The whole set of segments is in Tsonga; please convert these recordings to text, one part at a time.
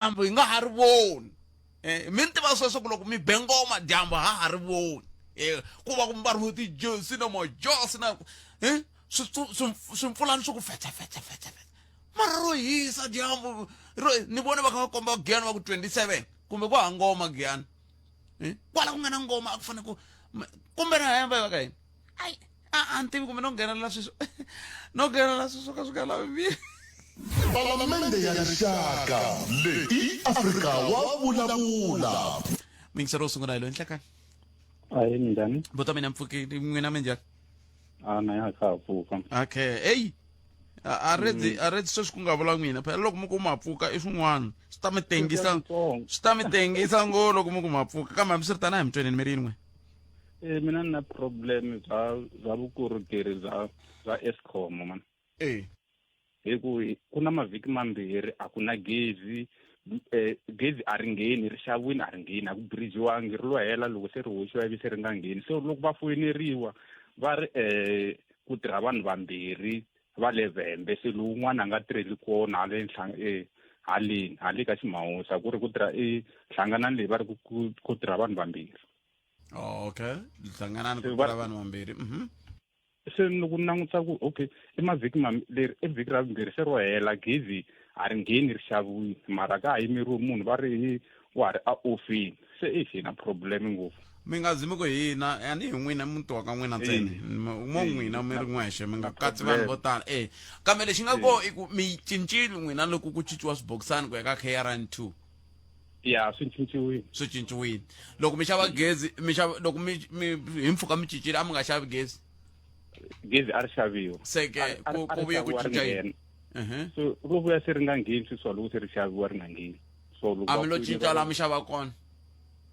Dyambu hi nga ha ri voni. Eh, mi ni tiva sweswo ku loko mi be ngoma dyambu ha ha ri voni. Eh, ku va ku mbariwe tijesi na majosi na eh, swimpfulani swi ku fetsa fetsa fetsa fetsa. Mara ro hisa dyambu ro ni vone va kha va komba Giyani va ku 27 kumbe ku ha ngoma Giyani. Eh, kwala ku nga na ngoma a ku fanele ku kumbe na hemba va ka yini. Ai a a ni tivi kumbe no nghenelela sweswo no nghenelela sweswo ka swi nga lavi mi Palamende ya Rixaka leyi i Afrika wa vulavula. Muyingiseri wo sungula hi loyi nhlekani. Ahi minjhani? Buta mina mpfukile n'wina minjhani? A na ya kha ha pfuka. Okay, hey a redzi a redzi sweswi ku nga vula n'wina phela loko mi ku ma pfuka i swin'wana swi ta mi tengisa swi ta mi tengisa ngo loko mi ku ma pfuka kambe hambiswiritano a hi mi tweneni mi ri yin'we Eh mina ni na problem bya bya vukorhokeri bya bya Eskom man. Eh. Hi ku ku na mavhiki mambirhi a ku na gezi eh gezi a ri ngheni ri xaviwini a ri ngheni a ku birijiwangi ri lo hela loko se ri hoxiwa ivi se ri nga ngheni so loko va foyineriwa va ri eh ku tirha vanhu vambirhi va le Vhembe se lowun'wana a nga tirheli kona hale eh haleni hale ka Ximawusa ku ri ku tirha i hlanganani leyi va ri ku ku tirha vanhu vambirhi. Oh, okay hlanganani ku tirha vanhu vambirhi. Se loko ni langutisa ku okay i mavhiki leri i vhiki ra vumbirhi se ro hela gezi a ri ngheni ri xaviwile mara ka ha yimeriwe munhu va ri wa ha ri a ofini se i hi na problem ngopfu. Mi nga zi mi ku hina a ni hi n'wina muti wa ka n'wina ntsena mo n'wina mi ri n'wexe mi nga katsi vanhu vo tala e kambe lexi nga kona i ku mi cincile n'wina loko ku cinciwa swibokisani ku ya ka KRN 2. Ya swi cinciwile. Swi cinciwile loko mi xava gezi mi xava loko mi mi hi mpfhuka mi cincile a mi nga xavi gezi. Gezi a ri xaviwa. Se ke ku ku vuye ku cinca yini? So ro vuya se ri nga ngheni sweswiwa loko se ri xaviwa ri nga ngheni. So loko a mi lo cinca la mi xava kona.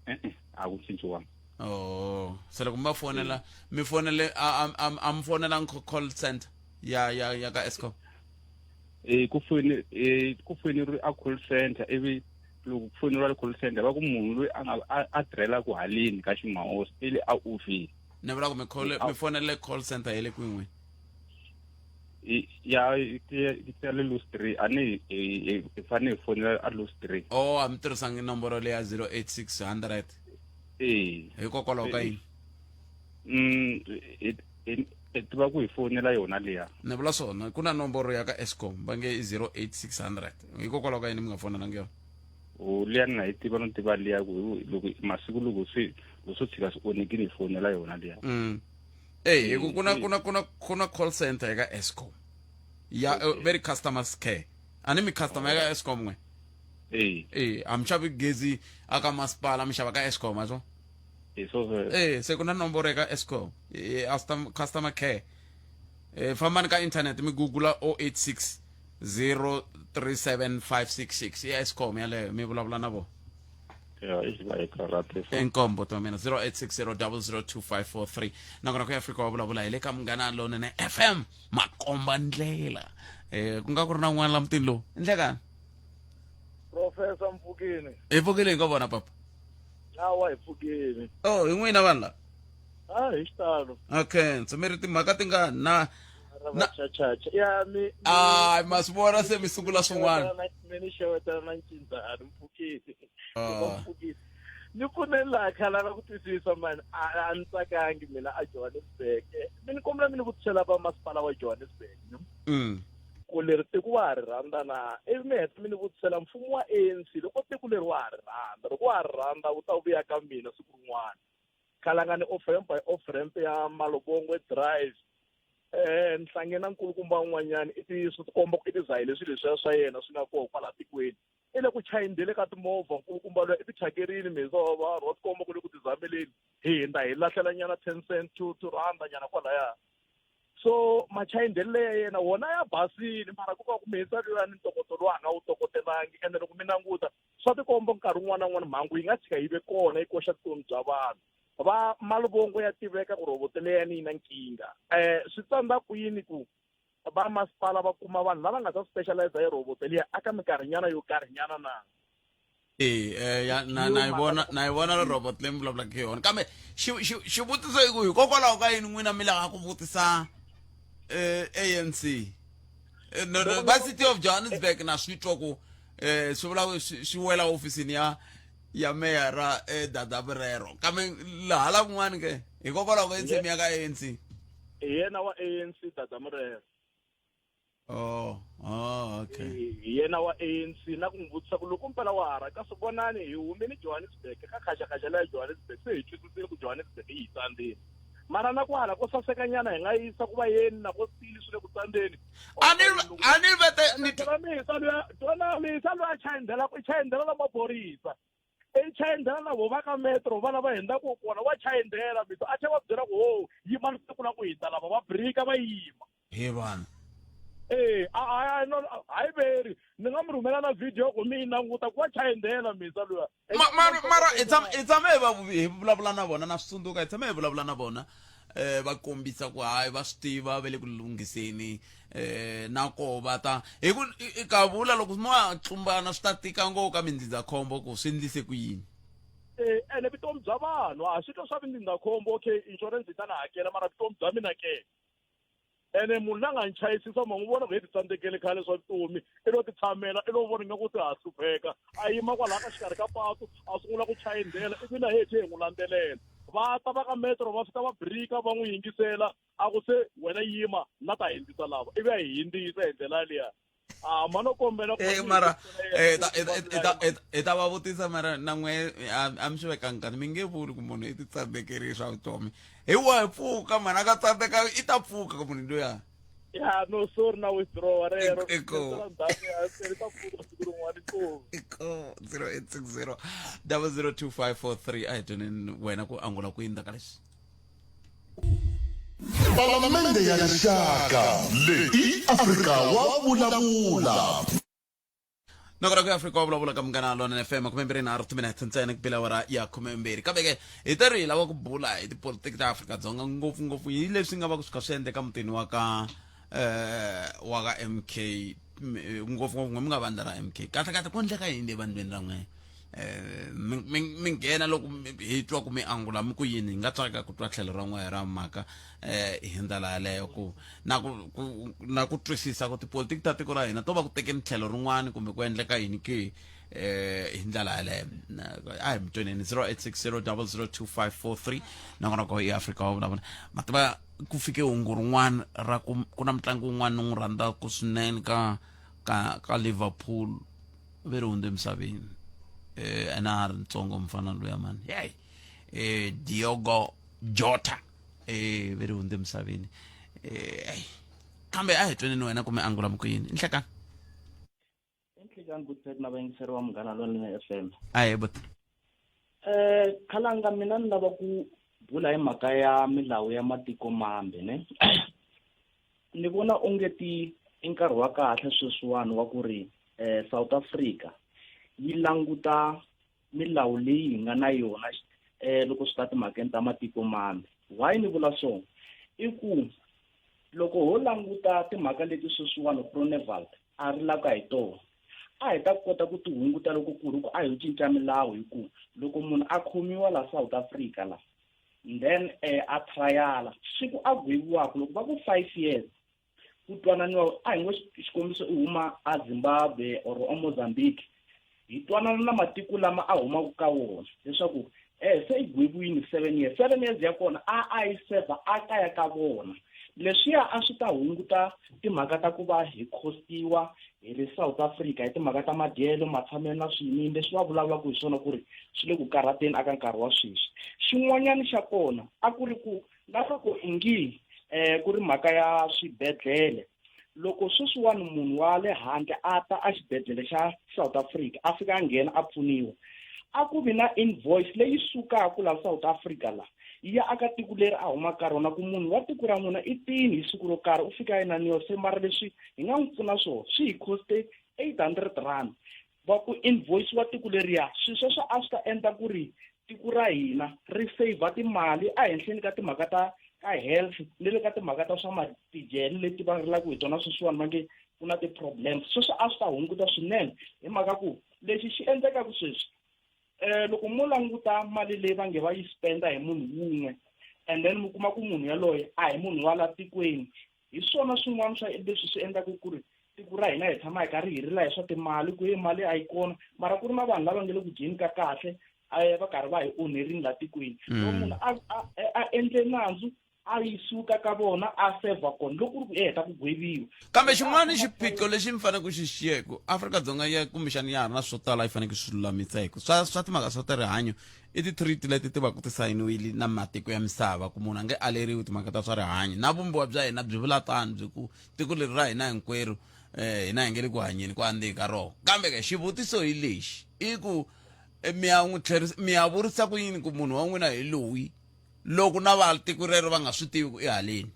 E-e a ku cinciwanga. Oh se loko mi va fonela mi fonele a a a mi fonela call center ya ya ya ka Eskom. Eh ku foyini eh ku foyineriwe a call center ivi loko ku foyineriwa le call center va ku munhu loyi a nga a tirhelaka haleni ka Ximaosi i le a ofini. Ni vula ku mi call mi fonele call center ya le kwini n'wina? Ya ya le Loose 3 a ni hi fanele hi fonela a Loose 3. Oh a mi tirhisangi nomboro leya 08600. Eh. Hikokwalaho ka yini? Hi tiva ku hi fonela yona liya. Ni vula swona ku na nomboro ya ka Eskom va nge i 08600 hikokwalaho ka yini mi nga fonelangi yona? O liya ni nga yi tiva no tiva liya ku loko masiku loko swi loko swo tshika swi onhekile hi fonela yona liya. Eyi hi ku ku na ku na ku na ku na call center eka Eskom ya okay. Very customers care a ni mi customer eka Eskom n'we? Eh. Eh a mi xavi gezi aka masipala mi xava ka Eskom a swo? Hi sweswo. Eh se ku na nomboro eka Eskom eh customer care. Eh fambani ka internet mi google 086 037 566 ya Eskom yaleyo mi vulavula na vona. Ya i va hi karate. Inkombo to mina 0860002543 nakona ku ya Afrika wa vulavula hi le ka Munghana Lonene FM makomba ndlela. Eh ku nga ku ri na un'wana la mutini lowu. Ndlekani. Professor Mpfukini. Hi pfukile hi ngo vona papa. Hawa hi pfukile. Oh, hi n'wina vanhu lava. Ah, hi xitalo. Okay, so mi ri timhaka ti nga na na chachacha. Ya mi Ah, ma swi vona se mi sungula swin'wana. Mi ni xewetela na ncinzani Mpfukini. Ah. Mpfukini. Ni pfunela khala la ku twisisa mani a ni tsakangi mina a Johannesburg. Mi ni kombela mi ni vutisela va masipala wa Johannesburg. Ku leri tiko wa ha ri rhandza na? Ivi mi heta mi ni vutisela mfumo wa ANC loko tiko leri wa ha ri rhandza. Loko wa ha ri rhandza wu ta vuya ka mina siku rin'wana. Khalangani off ramp by off ramp ya Malobongwe Drive. Ni hlange na nkulukumba un'wanyana i ti swi tikomba ku i tizahile swilo leswiya swa yena swi nga kona kwala tikweni. I le ku chayindele ka timovha nkulukumba luya i ti thyakeriwile mhisa wa vanhu wa tikomba ku le ku tizameleni. Hi hundza hi lahlela nyana 10 cent 2 rhanda nyana kwalaya. So machayindelo ya yena wona ya basile mara ku va ku mhisa luya ni ntokoto lowu a nga wu tokotelangi ende loko mi languta swa tikomba nkarhi wun'wana na wun'wana mhangu yi nga tshika yi ve kona yi koxa vutomi bya vanhu va maluvongo ya tiveka ku roboto leyani yi na nkingha swi tsandza kwini ku va masipala va kuma vanhu lava nga ta specialize hi roboto liya aka minkarhinyana yo karhinyana na? Eh, ya na na yi vona na yi vona robot leyi mi vulavulaka hi yona kambe xivutiso i ku hikokwalaho ka yini n'wina mi lava ku vutisa ANC? No, no, va City of Johannesburg na swi twa ku Swi vula ku xi wela ofisini ya meyara Dada Morero, kambe laha kun'wani ke hikokwalaho ka ntsemi ya ka ANC. Hi yena wa ANC, Dada Morero. Oh, okay. Hi yena wa ANC. Na ku n'wi vutisa ku loko mpela wa ha rha kasi vonani hi humile Johannesburg ka khaxakhaxa leya Johannesburg, se hi twisisile ku Johannesburg yi hi tsandzeni, mara na kwala ko sasekanyana hi nga yisa ku va yeni na ko stili swi le ku tsandzeni. A ni vete ni Phela misa luya, twana misa luya, chayindela i chayindela na maphorisa, i chayindela na vo va ka metro, vana va hindzaku kona, wa chayindela misa, a tlhela va byela ku ho yimani, se ku na ku hindza lava va brika va yima. He vanhu. Ee, a a no, hayi veri ni nga mi rhumela na video ku mi yi languta ku wa chayindela misa luya. Mara hi tshame hi vulavula na vona, na swi tsundzuka, hi tshame hi vulavula na vona, va kombisa ku hayi, va swi tiva, va le ku lunghiseni, na koho va ta hi ku ka vula loko mo tlumbana swi ta tika ngopfu ka mindzindzakhombo ku swi endlise ku yini. Eh, ene vutomi bya vanhu a swi twa swa mindzindzakhombo, okay, insurance yi ta na hakela, mara vutomi bya mina ke? Ene munhu la nga ni chayisisa, ma n'wi vona ku hi ti tsandzekele khale swa vutomi, i lo ti tshamela, i lo vona ingaku ti ha hlupheka, a yima kwalaha ka xikarhi ka patu, a sungula ku chayindela, ivi na hehe hi n'wi landzelela, va ta va ka metro, va fika va brika, va n'wi yingisela, a ku se wena yima na ta hindzisa lava, ivi a hi hindzisa hi ndlela liya a ma no kombela ku Eh, mara eh, hi ta va vutisa, mara na n'we a mi swi vekanga kani, mi nge vuli ku munhu i ti tsandzekeri swa vutomi hi wa hi pfuka mani a ka tsandzeka, i ta pfuka ka munhu luya. Ya, no, sorry, na withdraw rero. Eko. Ndzhaku ya se ri ta pfuka siku rin'wana inkomu. Iko 0860 002543. A hi tweneni wena ku angula ku yini ka leswi. Palamende ya Rixaka, leyi i Afrika wa vulavula. Nakona ku Afrika wa vulavula ka Munghana Lonene FM, 23 timinete ntsena ku bela awara ya 12. Kambe ke hi ta ri hi lava ku bula hi tipolitiki ta Afrika-Dzonga, ngopfungopfu hi leswi nga va ku swi kha swi endleka mutini wa ka MK, ngopfungopfu n'we mi nga vandla ra MK. Kahle kahle ku endleka yini le vandleni ra n'we? Mi nghena loko hi twa ku mi angula mi ku yini, hi nga tsaka ku twa tlhelo ra n'we ra mhaka hi ndlela yaleyo, ku na ku twisisa ku tipolitiki ta tiko ra hina to va ku tekeni tlhelo rin'wana kumbe ku endleka yini ke hi ndlela yaleyo. A hi mi tweneni 0860 002543. Nakona ko i Afrika wa vulavula. Mativa ku fike hungu rin'wana ra ku ku na mutlangi wun'wana ni n'wi rhandzaka swinene ka Liverpool, ve ri hundze emisaveni, ene a ha ri ntsongo mufana luya mani, hey, Diogo Jota, ve ri hundze emisaveni. Kambe a hi tweneni wena kumbe angula mi ku yini nhlekani. Enhlekani good na vayingiseri wa Munghana Lonene FM. A hi buti. Khalanga, mina ni lava ku bula hi mhaka ya milawu ya matiko mambe ne. Ni vona onge ti i nkarhi wa kahle sweswiwani wa ku ri South Africa yi languta milawu leyi hi nga na yona loko swi ta timhakeni ta matiko mambe. Why ni vula so? I ku loko ho languta timhaka leti sweswiwani Groenewald a rilaka hi tona, a hi ta kota ku ti hunguta loko ku ri ku a hi cinca milawu, hi ku loko munhu a khomiwa la South Africa la, then a trial siku a gweviwaka, loko va ku 5 years, ku twananiwa, a hi ngo xikombiso i huma a Zimbabwe or a Mozambique, hi twanana na matiko lama a humaka ka wona leswaku se i gweviwini 7 years, 7 years ya kona a yi serve a kaya ka vona. Leswiya a swi ta hunguta timhaka ta ku va hi khostiwa hi ri South Africa hi timhaka ta madyelo, matshamelo na swiyimini leswi va vulavulaka hi swona ku ri swi le ku karhateni aka nkarhi wa sweswi. Xin'wanyana xa kona a ku ri ku na loko ingi ku ri mhaka ya swibedhlele, loko sweswiwani munhu wa le handle a ta a xibedhlele xa South Africa, a fika a nghena a pfuniwa, a ku vi na invoice leyi sukaka la South Africa la yi ya aka tiko leri a humaka ka rona, ku munhu wa tiko ra n'wina i tini hi siku ro karhi, u fika yena se, mara leswi hi nga n'wi pfuna swona swi hi coste R800, va ku invoice wa tiko leriya. Swilo sweswo a swi ta endla ku ri tiko ra hina ri save timali ehenhleni ka timhaka ta ka health ni le ka timhaka ta swa matijele leti va rilaka hi tona sweswiwani, va nge ku na ti-problems. Sweswo a swi ta hunguta swinene, hi mhaka ku lexi xi endlekaka sweswi, loko mo languta mali leyi va nge va yi spenda hi munhu wun'we, and then mi kuma ku munhu yaloye a hi munhu wa la tikweni, hi swona swin'wana swa leswi swi endlaka ku ri Tiko ra hina hi tshama hi karhi hi rila hi swa timali ku ye mali a yi kona, mara ku ri na vanhu lava nge le ku dyeni ka kahle a va karhi va hi onherini laha tikweni. Loko munhu a endle nandzu a yi suka ka vona a sevha kona loko ku ri ku i heta ku gweviwa. Kambe xin'wana xiphiqo lexi mi fanele ku xi xiya ku Afrika-Dzonga ya kumbexana ya ha ri na swo tala yi fanele ku swi lulamisa hi ku swa timhaka swa ta rihanyo i ti-treaty leti ti va ku ti sayiniwile na matiko ya misava ku munhu a nge aleriwi timhaka ta swa rihanyo na vumbiwa bya hina byi vula tano byi ku tiko leri ra hina hinkwerhu hina hi nge le ku hanyeni ku andzeni ka rona. Kambe ke xivutiso hi lexi i ku mi ya n'wi tlherisa mi ya vurisa ku yini ku munhu wa n'wina hi loyi loko na va tiko rero va nga swi tivi ku i haleni?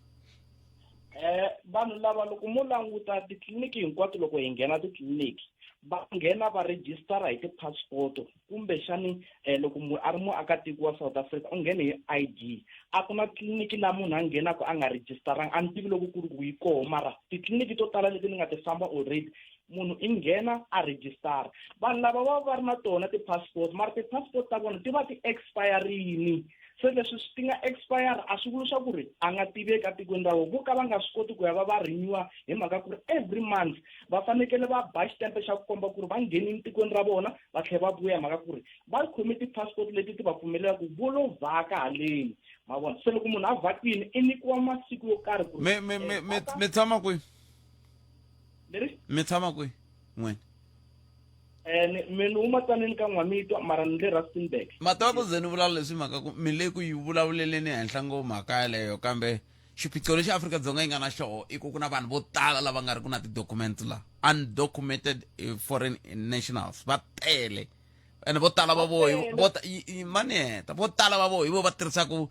Vanhu lava loko mo languta titliliniki hinkwato loko hi nghena titliliniki va nghena va rejistara hi ti-passport kumbexani loko munhu a ri muakatiko wa South Africa u nghene hi ID. A ku na tliliniki laha munhu a nghenaka a nga rejistaranga, a ni tivi loko ku ri ku yi koho mara titliliniki to tala leti ni nga ti famba already munhu i nghena a rejistara. Vanhu lava va va ri na tona ti-passport mara ti-passport ta vona ti va ti expire-rini. Se leswi ti nga expire a swi vuli swa ku ri a nga tiveki etikweni ra vona, vo ka va nga swi koti ku ya va va renew-a hi mhaka ku ri every month va fanekele va ba xitempe xa ku komba ku ri va nghenile tikweni ra vona va tlhela va vuya hi mhaka ku ri va khome ti-passport leti ti va pfumelelaka ku vo lo vhaka haleni. Ma vona, se loko munhu a vhakile i nyikiwa masiku yo karhi ku ri Mi tshama kwihi? Leri? Mi tshama kwihi n'wina? Mi ni huma Tzaneen ka N'wamitwa mara ni le Rustenburg. Ma tiva ku ze ni vula leswi mhaka ku mi le ku yi vulavuleleni henhla ngopfu mhaka yeleyo kambe xiphiqo lexi Afrika-Dzonga yi nga na xoho i ku ku na vanhu vo tala lava nga ri ku na ti-document la undocumented foreign nationals va tele ene vo tala va vo vo mani heta vo tala va vo hi vo va tirhisaku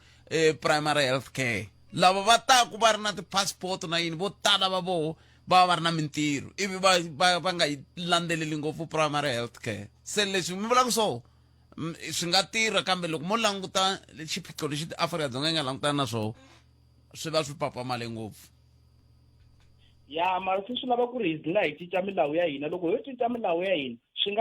primary health care lava va taku va ri na ti-passport na yini vo tala va voho va va ri na mintirho ivi va va va nga yi landzeleli ngopfu primary health care. Se leswi mi vulaka swo swi nga tirha kambe loko mo languta xiphiqo lexi Afrika-Dzonga yi nga langutana na swona swi va swi papamale ngopfu. Ya mara se swi lava ku ri hi dlina hi cinca milawu ya hina. Loko ho cinca milawu ya hina swi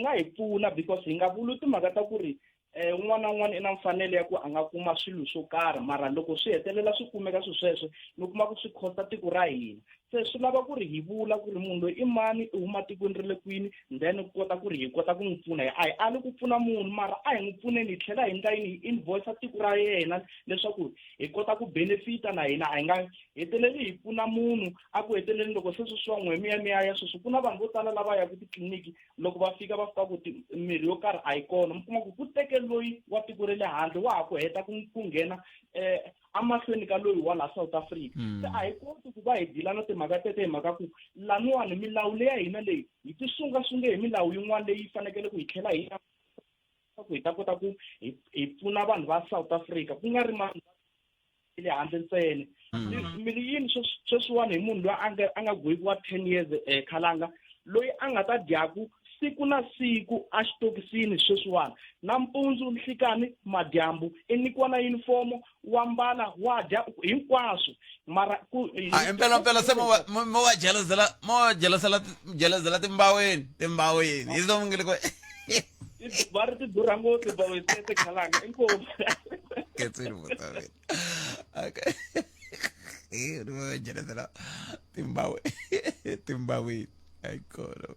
nga hi pfuna because hi nga vuli timhaka ta ku ri un'wana na un'wana i na mfanelo ya ku a nga kuma swilo swo karhi mara loko swi hetelela swi kumeka swilo sweswo mi kuma ku swi costa tiko ra hina. Se swi lava ku ri hi vula ku ri munhu loyi i mani, i huma tikweni ra le kwini, then ku kota ku ri hi kota ku n'wi pfuna. A hi ali ku pfuna munhu mara a hi n'wi pfuneni hi tlhela hi endla yini, hi invoice tiko ra yena leswaku hi kota ku benefita na hina. A hi nga heteleli hi pfuna munhu a ku heteleleni loko se sweswiwa n'we mi ya mi ya ya sweswi ku na vanhu vo tala lava yaka titliliniki loko va fika va fika ku mirhi yo karhi a yi kona, mi kuma ku ku teke loyi wa tiko ra le handle wa ha ku heta ku nghena emahlweni ka loyi wa laha South Africa. Se a hi koti ku va hi dila na timhaka tete hi mhaka ku laniwani milawu leya hina leyi hi ti sungasunge hi milawu yin'wana leyi fanekele ku hi tlhela hi ku hi ta kota ku hi pfuna vanhu va South Africa ku nga ri vanhu le handle ntsena. Mi ri yini sweswiwani hi munhu loyi a nga gweviwa 10 years khalanga loyi a nga ta dyaku siku na siku a xitokisini sweswiwani nampundzu nhlikani madyambu i nyikiwa na yunifomo wa mbala wa dya hinkwaswo mara ku A impela mpela se mo va jelezela mo va jelezela jelezela timbaweni timbaweni hi lomu nge le ku va ri ti durha ngopfu timbaweni tete khalanga inkomu. Ketsini vutameni. Okay. Ri va jelezela timbaweni timbaweni ayikona.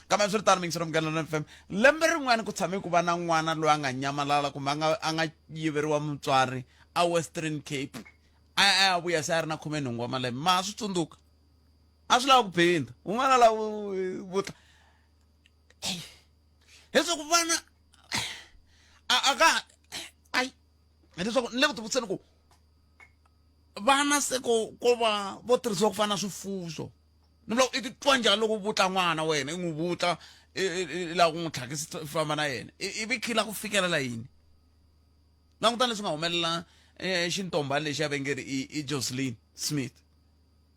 Kambe swi ri tano mingiselo Munghana Lonene FM lembe rin'wana ku tshame ku va na n'wana loyi a nga nyamalala kumbe a nga a nga yiveriwa mutswari a Western Cape a a ya vuya se a ri na 18 wa malembe ma swi tsundzuka a swi lava ku phinda un'wana la vutla leswaku vana a ka ai hileswaku ni le ku tivutiseni ku vana se ko ko va vo tirhisiwa ku fana na swifuwo ni vula i titwa njhani loko u vutla n'wana wena i n'wi vutla i lava ku n'wi tlhakisa famba na yena ivi khila ku fikelela yini langutani leswi nga humelela xintombani lexi ya vengeri i Jocelyn Smith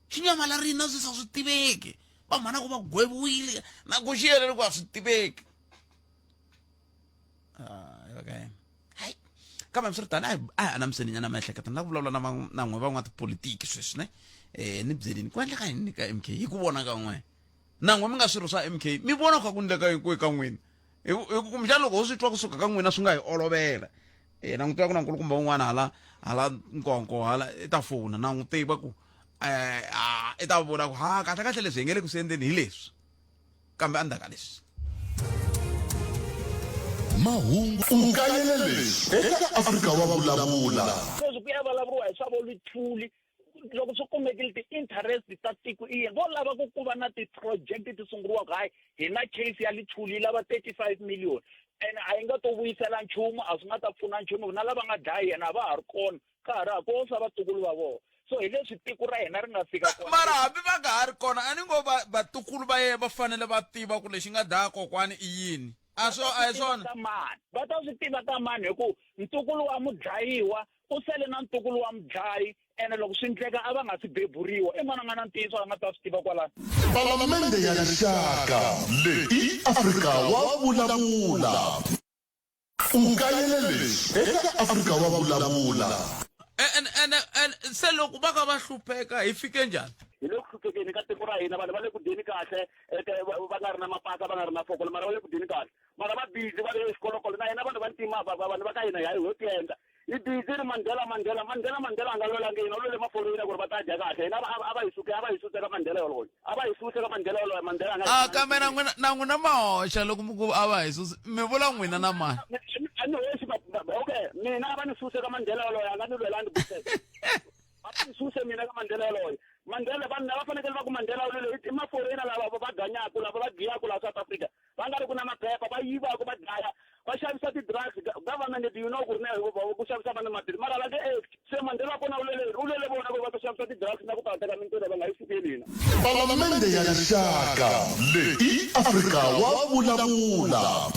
xi nyamalarini na sweswi a swi tiveki va mhana ku va gweviwile na ku xi yelele ku a swi tiveki. Okay hayi kambe hambiswiritano a hi anamiseni nyana miehleketo ni lava ku vulavula na na n'we van'watipolitiki sweswi ne ni byelini ku endleka yini ka M K hi ku vona ka n'we na n'we mi nga swirho swa M K mi vona kha ku endleka yini kwihi ka n'wina hi ku kumbexana loko ho swi twa kusuka ka n'wina swi nga hi olovela na n'wi tiva ku na nkulukumba un'wana hala hala nkonko hala i ta fona na n'wi tiva ku um i ta vula ku ha kahle kahle leswi hi nge le ku swi endleni hi leswi kambe endzhaku ka leswi. Mahungu u kayela leswi eka Afrika wa Vulavula. Sweswi ku ya vulavuriwa hi swa vo Luthuli loko swi kumekile ti-interest ta tiko i yini vo lava ku ku va na ti-project ti sunguriwaka hayi hi na case ya Luthuli yi lava 35 million ene a yi nga to vuyisela nchumu a swi nga ta pfuna nchumu na lava nga dlaya yena a va ha ri kona ka ha ri ha ko swa vatukulu va vona so hi leswi tiko ra hina ri nga fika kona mara hambi va nga ha ri kona a ni ngo vatukulu va yena va fanele va tiva ku lexi nga dlaya kokwani i yini a swo a hi swona ka mani va ta swi tiva ka mani hi ku ntukulu wa mudlayiwa u sele na ntukulu wa mudlayi ene loko swi ndleka a va nga si beburiwa i mani a nga na ntiyiso a nga ta swi tiva kwalano Palamende ya Rixaka leyi i Afrika wa Vulavula. U kayele leswi eka Afrika wa Vulavula. Ene ene ene se loko va ka va hlupheka hi fike njhani? Hi le ku hluphekeni ka tiko ra hina vanhu va le ku dyeni kahle va nga ri na mapaka va nga ri na fokolo mara va le ku dyeni kahle mara va busy va le xikolokolo na hina vanhu va ntima vanhu va ka hina hi ho tiendla hi busy ri Mandela Mandela Mandela Mandela a nga lwelangi hina u lwele maforeyina ku ri va ta dya kahle hina a va hi suke a va hi suse ka Mandela yoloye a va hi suse ka Mandela yoloye Mandela a nga a kambe na n'wina na n'wina ma hoxa loko mi ku a va hi susi mi vula n'wina na mani a ni hoxi okay mina a va ni suse ka Mandela yoloye a nga ni lwelangi a va ni suse mina ka Mandela yoloye Mandela vanhu lava fanekele va ku Mandela u lwele i maforeyina lava va ganyaku lava va giyaku laha South Africa va nga ri ku na maphepha va yivaka va dlaya va xavisa ti-drugs government do you know ku ri na ku xavisa vanhu maphilisi mara va nge act se Mandela wa kona u lwele u lwele vona ku va ta xavisa ti-drugs na ku ta teka mintirho va nga yi sukeli hina. Palamende ya Rixaka leyi i Afrika wa Vulavula.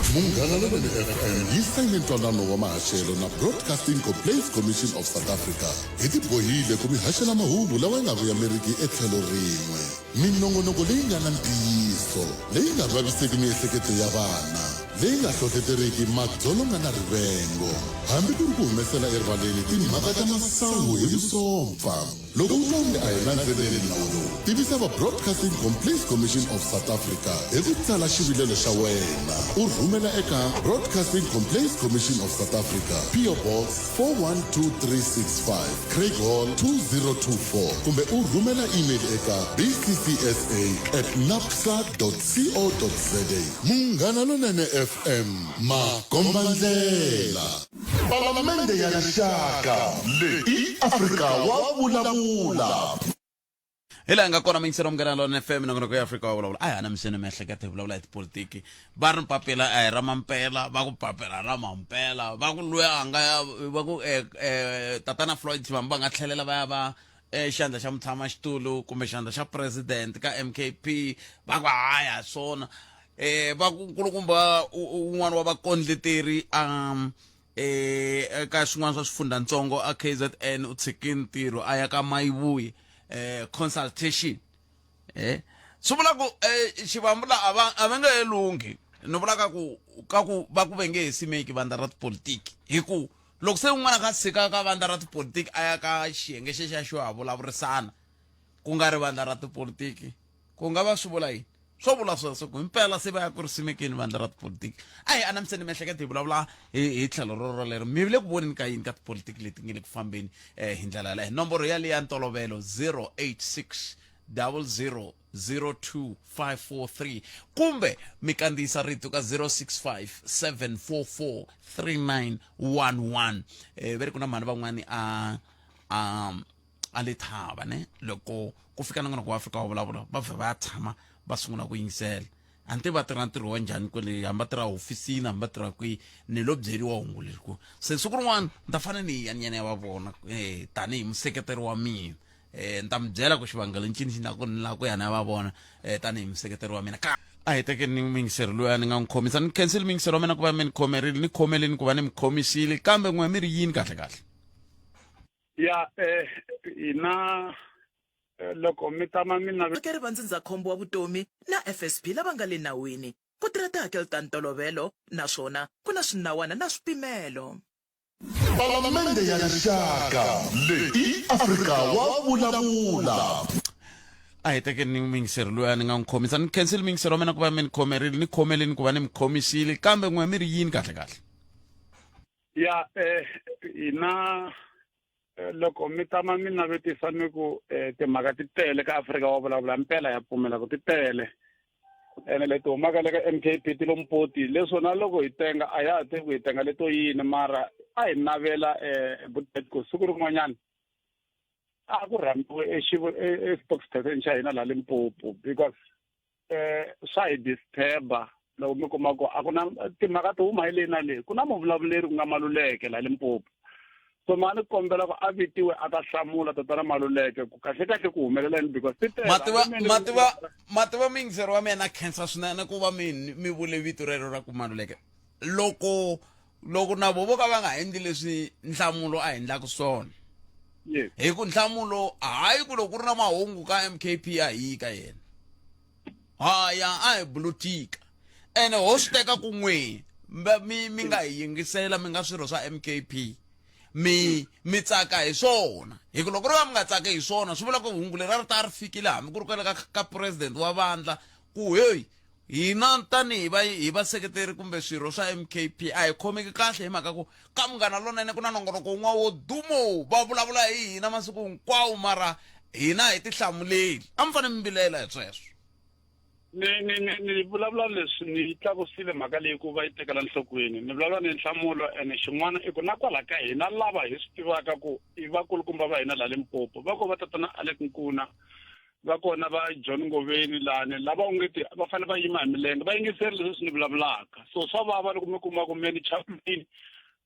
Munghana Lonene FM yi sayine ntwanano wa mahaxelo na Broadcasting Complaints Commission of South Africa. Hi tibohile ku mi haxela mahungu lawa ya nga vuyameriki etlhelo rin'we. Minongonoko leyi nga na ntiyiso, leyi nga vaviseki miehleketo ya vana, leyi nga hlohleteriki madzolonga na rivengo, hambi ku ri ku humesela erivaleni timhaka ta masangu hi vusompfa. Loko u twa onge a hi landzeleli nawu lowu, tivisa va Broadcasting Complaints Commission of South Africa hi ku tsala xivilelo xa wena u rhumela eka Broadcasting Complaints Commission of South Africa, PO Box 412365, Craighall 2024 kumbe u rhumela email eka bccsa at napsa co za. Munghana Lonene FM, makombandlela. Palamende ya Rixaka leyi i Afrika wa Vulavula. Hi laha hi nga kona miyingiselo munghana lona FM nongonoko ya Afrika wa vulavula a hi anamiseni miehleketo hi vulavula hi tipolitiki va ri papila a hi ra mampela va ku papila ra mampela va ku loyi a nga ya va ku eh, eh, tatana Floyd Shivambu va nga tlhelela va ya va eh, xandla xa mutshama xitulu kumbe xandla xa president ka MKP va ku hayi a swona eh va ku nkulukumba un'wana wa vakondleteri um eh eka swin'wana swa swifundzantsongo a KZN u tshike ntirho a ya ka Mayivuyi eh consultation eh swi vula ku eh xivambu la a va a va nge he lunghi ni vula ka ku ka ku va ku ve nge he simeki vandla ra tipolitiki hi ku loko se un'wana ka tshika ka vandla ra tipolitiki a ya ka xiyenge xexiya xo ha vulavurisana ku nga ri vandla ra tipolitiki ku nga va swi vula yini swo vula sweswo ku himpela se va ya ku ri simekeni vandla ra tipolitiki a hi anamiseni miehleketo hi vulavula hi hi tlhelo ro rolero mi le ku voneni ka yini ka tipolitiki leti nge le ku fambeni um hi ndlela yaleyo nomboro yaleyo ya ntolovelo 086 00 02543 kumbe mi kandziyisa rito ka 065 744 3911 eh, ve ri ku na mhani van'wani a a a le thava ne loko ku fika nongonoko wa Afrika wa vulavula va vhe va ya tshama va sungula ku yingisela a ni tivi va tirha ntirho wa njhani kwele hambi va tirha hofisini hambi va tirha kwihi ni lo byeriwa hungu leri ku se siku rin'wana ni ta fanele ni ya ni ya va vona um tanihi museketeri wa mina um ni ta mi byela ku xivangelo ncini xi na ku ni lava ku ya ni ya va vona um tanihi museketeri wa mina ka a hi tekeni muyingiseri loyi a ni nga n'wi khomisa ni khensile muyingiseri wa mina ku va mi ni khomerile ni khomeleni ku va ni mi khomisile kambe n'we mi ri yini kahle kahle ya eh hina eh, loko mi tama mi nave Vaakeri va ndzindzakhombo wa vutomi na FSP lava nga le nawini ku tirha tihakelo ta ntolovelo naswona ku na swinawana na swipimelo. Palamende ya Rixaka leyi i Afrika wa Vulavula. A hi tekeni muyingiseri loyi a ni nga n'wi khomisa ni khensile muyingiseri wa mina ku va mi ni khomerile ni khomeleni ku va ni mi khomisile kambe n'we mi ri yini kahle kahle ya eh hina Loko mi tama mi navetisa mi ku timhaka ti tele ka Afrika wa vulavula mpela ya pfumela ku ti tele ene leti humaka le ka M_K_P ti lo mpoti leswo na loko hi tenga a ya ha tivi ku hi tenga leto yini mara a hi navela um ku siku rin'wanyana a ku rhambiwe e-spokesperson xa hina laha Limpopo because swa hi disturba loko mi kuma ku a ku na timhaka ti huma hi leyi na leyi ku na muvulavuleri ku nga Maluleke laha Limpopo so ma ni kombela ku a vitiwe a ta hlamula tatana Maluleke ku kahle kahle ku humelela yini because ti tele mativa mativa mativa muyingiseri wa mina khensa swinene ku va mi mi vule vito rero ra ku Maluleke loko loko na vo vo ka va nga endli leswi nhlamulo a endlaka swona yes hi ku nhlamulo hayi ku loko ku ri na mahungu ka mkp a hi yi ka yena haya a hi bulutika ene ho swi teka ku n'we mi mi nga hi yingisela mi nga swirho swa mkp mi mi tsaka hi swona hi ku loko ro va mi nga tsaki hi swona swi vula ku hungu leri a ri ta ri fikile hambi ku ri kwale ka ka president wa vandla ku heyi Hina tanihi va hi vaseketeri kumbe swirho swa MKP a hi khomeki kahle hi mhaka ku ka Munghana Lonene ku na nongonoko wun'wana wo dumo va vulavula hi hina masiku hinkwawo mara hina hi tihlamuleli. A mi fanele mi vilela hi sweswo. Ni ni ni ni vulavula leswi ni yi tlakusile mhaka leyi ku va yi tekela nhlokweni ni vulavula ni nhlamulo ene xin'wana i ku na kwala ka hina lava hi swi tivaka ku i vakulukumba va hina laha Limpopo va ko va tatana Alec Nkuna va kona va John Ngoveni lani lava onge ti va fanele va yima hi milenge va yingiseri leswi ni vulavulaka so swa vava loko mi kuma ku meni Chaplin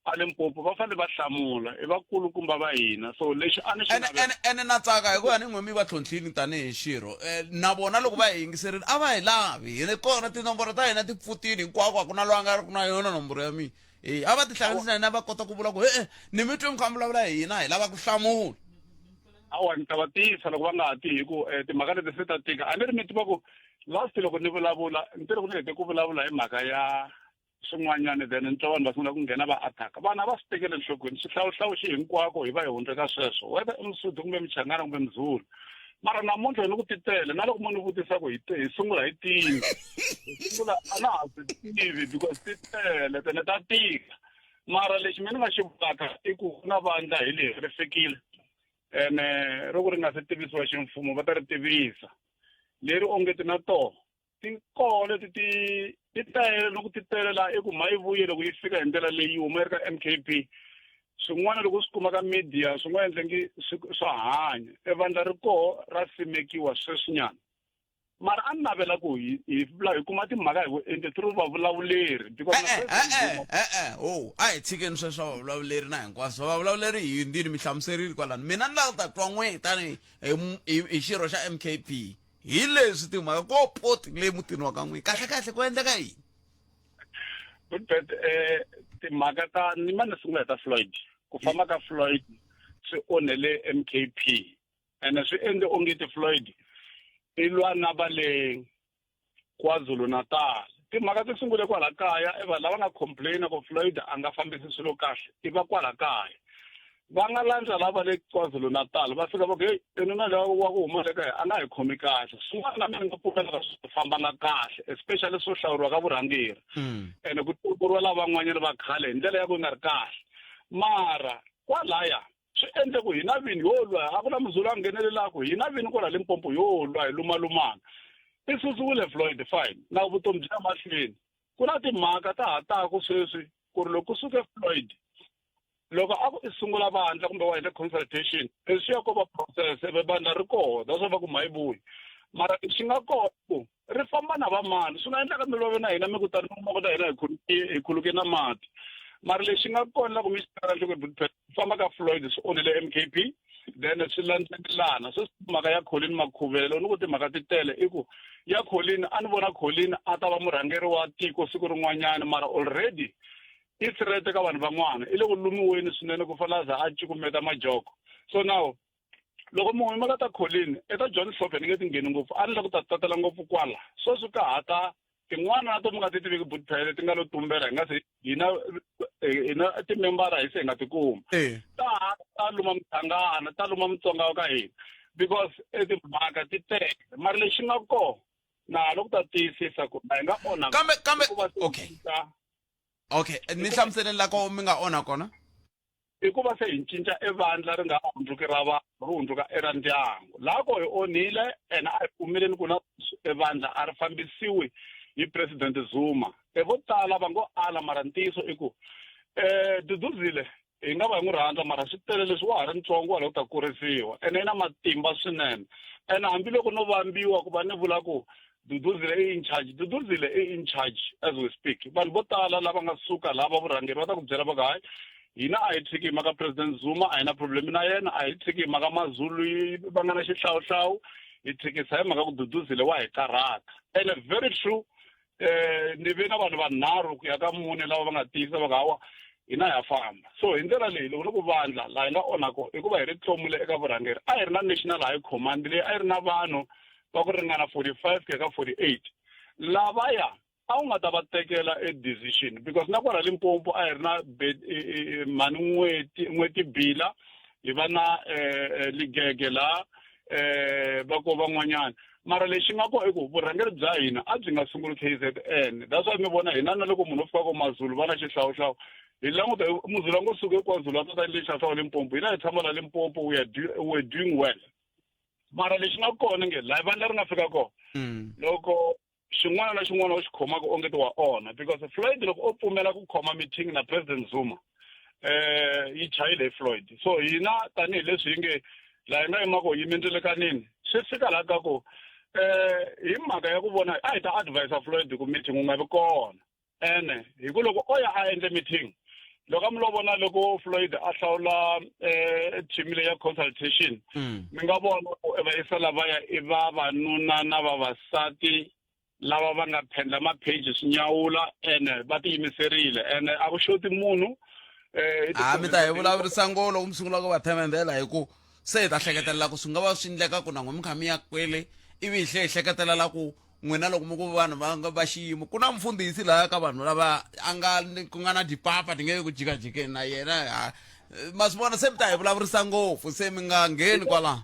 a Limpopo va fanele va hlamula i vakulukumba va hina so lexi a ni xi ene ene ene na tsaka hikuva ni n'we mi va tlhontlhini tanihi xirho eh, na vona loko va hi yingiserile a va hi lavi hi kona tinomboro ta hina ti pfutini hinkwako a ku na loyi a nga ri ku na yona nomboro ya mina e a va tihlanganisi na hina va kota ku vula ku e-e ni mi twe mi kha mi vulavula hi hina hi lava ku hlamula Hawa ni ta va tiyisa loko va nga ha ti hi ku eh, timhaka leti se ta tika a ni ri mi tiva ku last loko ni vulavula ni te loko ni hete ku vulavula hi mhaka ya swin'wanyana then ni twa vanhu va sungula ku nghena va attack vanhu a va swi tekeli enhlokweni xihlawuhlawu xi hinkwako hi va hi hundze ka sweswo whether i musuthu kumbe muchangana kumbe muzulu mara namuntlha ni ku titele na loko mo ni vutisa ku hi hi sungula hi tini hi sungula a na ha swi tivi because ti tele tene ta tika mara lexi mina ni nga xi vulaka i ku ku na vandla hi leri ri fikile ene ro ku ri nga se tivisiwa ximfumo va ta ri tivisa leri ongeti na toho ti koho leti ti ti tele loko ti tele laha i ku mha yi vuye loko yi fika hi ndlela leyi yi huma yi ri ka M_K_P swin'wana loko u swi kuma ka media swi nga endla ngi swa hanya e vandla ri koho ra simekiwa sweswinyana mara a ni navela ku hi hi hi kuma timhaka hi vuenti through vavulavuleri because E-e, e-e, e-e, ho a hi tshikeni sweswo vavulavuleri na hinkwaswo vavulavuleri hi hundzile mi hlamuserile kwalano mina ni lava ku ta twa n'we tani hi hi xirho xa mkp hi leswi timhaka ko poti le mutini wa ka n'wina kahle kahle ku endleka yini Goodbet eh timhaka ta ni ma ni sungula hi ta Floyd ku famba ka Floyd swi onhele MKP ene swi endle onge ti Floyd i lwa na va le KwaZulu Natal timhaka ti sungule kwala kaya i vanhu lava nga complaina ku Floyd a nga fambisi swilo kahle i va kwala kaya va nga landza lava le KwaZulu Natal va fika va ku heyi enuna lowa wa ku huma le kaya a nga hi khomi kahle swin'wana na mina ni nga pfumela swi fambanga kahle especially swo hlawuriwa ka vurhangeri ene ku tekuriwa lavan'wanyana va khale hi ndlela ya ku yi nga ri kahle mara kwalaya swi endle ku hina vini yo lwa a ku na muzulu a nghenelelaku hina vini kwala Limpopo yo lwa hi lumalumana i susiwile Floyd fine na vutomi byi ya mahlweni ku na timhaka ta ha taku sweswi ku ri loko ku suke Floyd loko a ku i sungula vandla kumbe wa endla consultation leswi ya ko va process ivi vandla ri koho that's why va ku mhayivuyi mara xi nga kona ku ri famba na vamani swi nga endleka mi love na hina mi ku tani mi kuma ku na hina hi khuluke hi khuluke na mati mara lexi nga kona loko mi xi tekela nhlokweni ku famba ka Floyd swi onhile M_K_P then swi landzelelana sweswi mhaka ya Colin Makhuvele ni ku timhaka ti tele i ku ya Colin a ni vona Colin a ta va murhangeri wa tiko siku rin'wanyana mara already i threat ka vanhu van'wana i le ku lumiweni swinene ku fana za a cukumeta majoko so now loko munhu yimela ta Colin eka John Hlophe ni nge ti ngheni ngopfu a ni la ku ta tatela ngopfu kwala sweswi ka ha ta tin'wana na to mi nga ti tiviki butphele ti nga lo tumbela hi nga se hina hina timembara hi se hi nga ti kuma ta ha ta luma mutshangana ta luma mutsonga wa ka hina because timhaka ti tele mara lexi nga kona na loko ta tiyisisa ku a hi nga onha kambe kambe okay okay ni hlamuseleni la ko mi nga onha kona. I ku va se hi cinca evandla ri nga hundzuki ra vanhu ri hundzuka era ndyangu. Laha ko hi onhile ene a hi pfumeleni ku na evandla a ri fambisiwi hi President Zuma. E vo tala va ngo ala mara ntiyiso i ku Duduzile hi nga va hi n'wi rhandza mara swi tele leswi wa ha ri ntsongo wa ha lava ku ta kurisiwa ene i na matimba swinene ene hambiloko no vambiwa ku va ni vula ku Duduzile i in charge Duduzile i in charge as we speak vanhu vo tala lava nga suka lava vurhangeri va ta ku byela va ku hayi hina a hi tshiki hi mhaka president Zuma a hi na problem na yena a hi tshiki hi mhaka Mazulu va nga na xihlawuhlawu hi tshikisa hi mhaka ku Duduzile wa hi karhata ene very true eh ni ve na vanhu vanharhu ku ya ka mune lava va nga tiyisa va ku hawa hina ha famba so hi ndlela leyi loko ni ku vandla laha hi nga onha kona i ku va hi ri tlomule eka vurhangeri a hi ri na national high command leyi a yi ri na vanhu va ku ringana 45 ku ya ka 48 lavaya a wu nga ta va tekela e decision because na kwala Limpopo a hi ri na mhani n'weti n'weti bila hi va na ligege la va ko van'wanyana mara lexi nga kona i ku vurhangeri bya hina a byi nga sunguli K_Z_N that's why mi vona hina na loko munhu o fika ko Mazulu va na xihlawuhlawu hi languta Muzulu a ngo suka eKwaZulu a ta ta le xihlawuhlawu Limpopo hina hi tshama la Limpopo we are we are doing well mara lexi nga kona nge laha vandla ri nga fika kona loko xin'wana na xin'wana u xi khomaka onge ti wa onha because Floyd loko o pfumela ku khoma meeting na President Zuma eh yi chayile hi Floyd so hina tanihileswi hi nge laha hi nga yima ko yime ndzelekanini swi fika laha ka ku eh hi mhaka ya ku vona a hi ta advise Floyd ku meeting wu nga vi kona ene hi ku loko o ya a endle meeting loko a mi lo vona loko Floyd a hlawula eh team leyi ya consultation mi nga vona ku vayisa lavaya i vavanuna na vavasati lava va nga phendla mapheji swi nyawula ene va tiyimiserile ene a ku xoti munhu eh a mi ta hi vulavurisa ngo loko mi sungula ku va themendela hi ku se hi ta hleketelela ku swi nga va swi endleka ku na n'we mi kha mi ya kwele ivi hi tlhe hi hleketelela ku n'wina loko mi ku vanhu va nga va xiyimo ku na mfundhisi laya ka vanhu lava a nga ku nga na dipapa ti nge ku jikajikeni na yena ha ma swi vona se mi ta hi vulavurisa ngopfu se mi nga ngheni kwalaho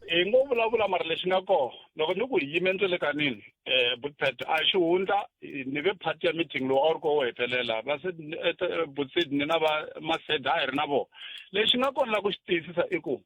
hi ngo vulavula mara lexi nga kona loko ni ku hi yime ndzelekanini um butpet a xihundla ni ve part ya meeting lowu a wu ri ko wo hetelela va se butsid ni na va mased a hi ri na vona lexi nga kona la ku xi tiyisisa i ku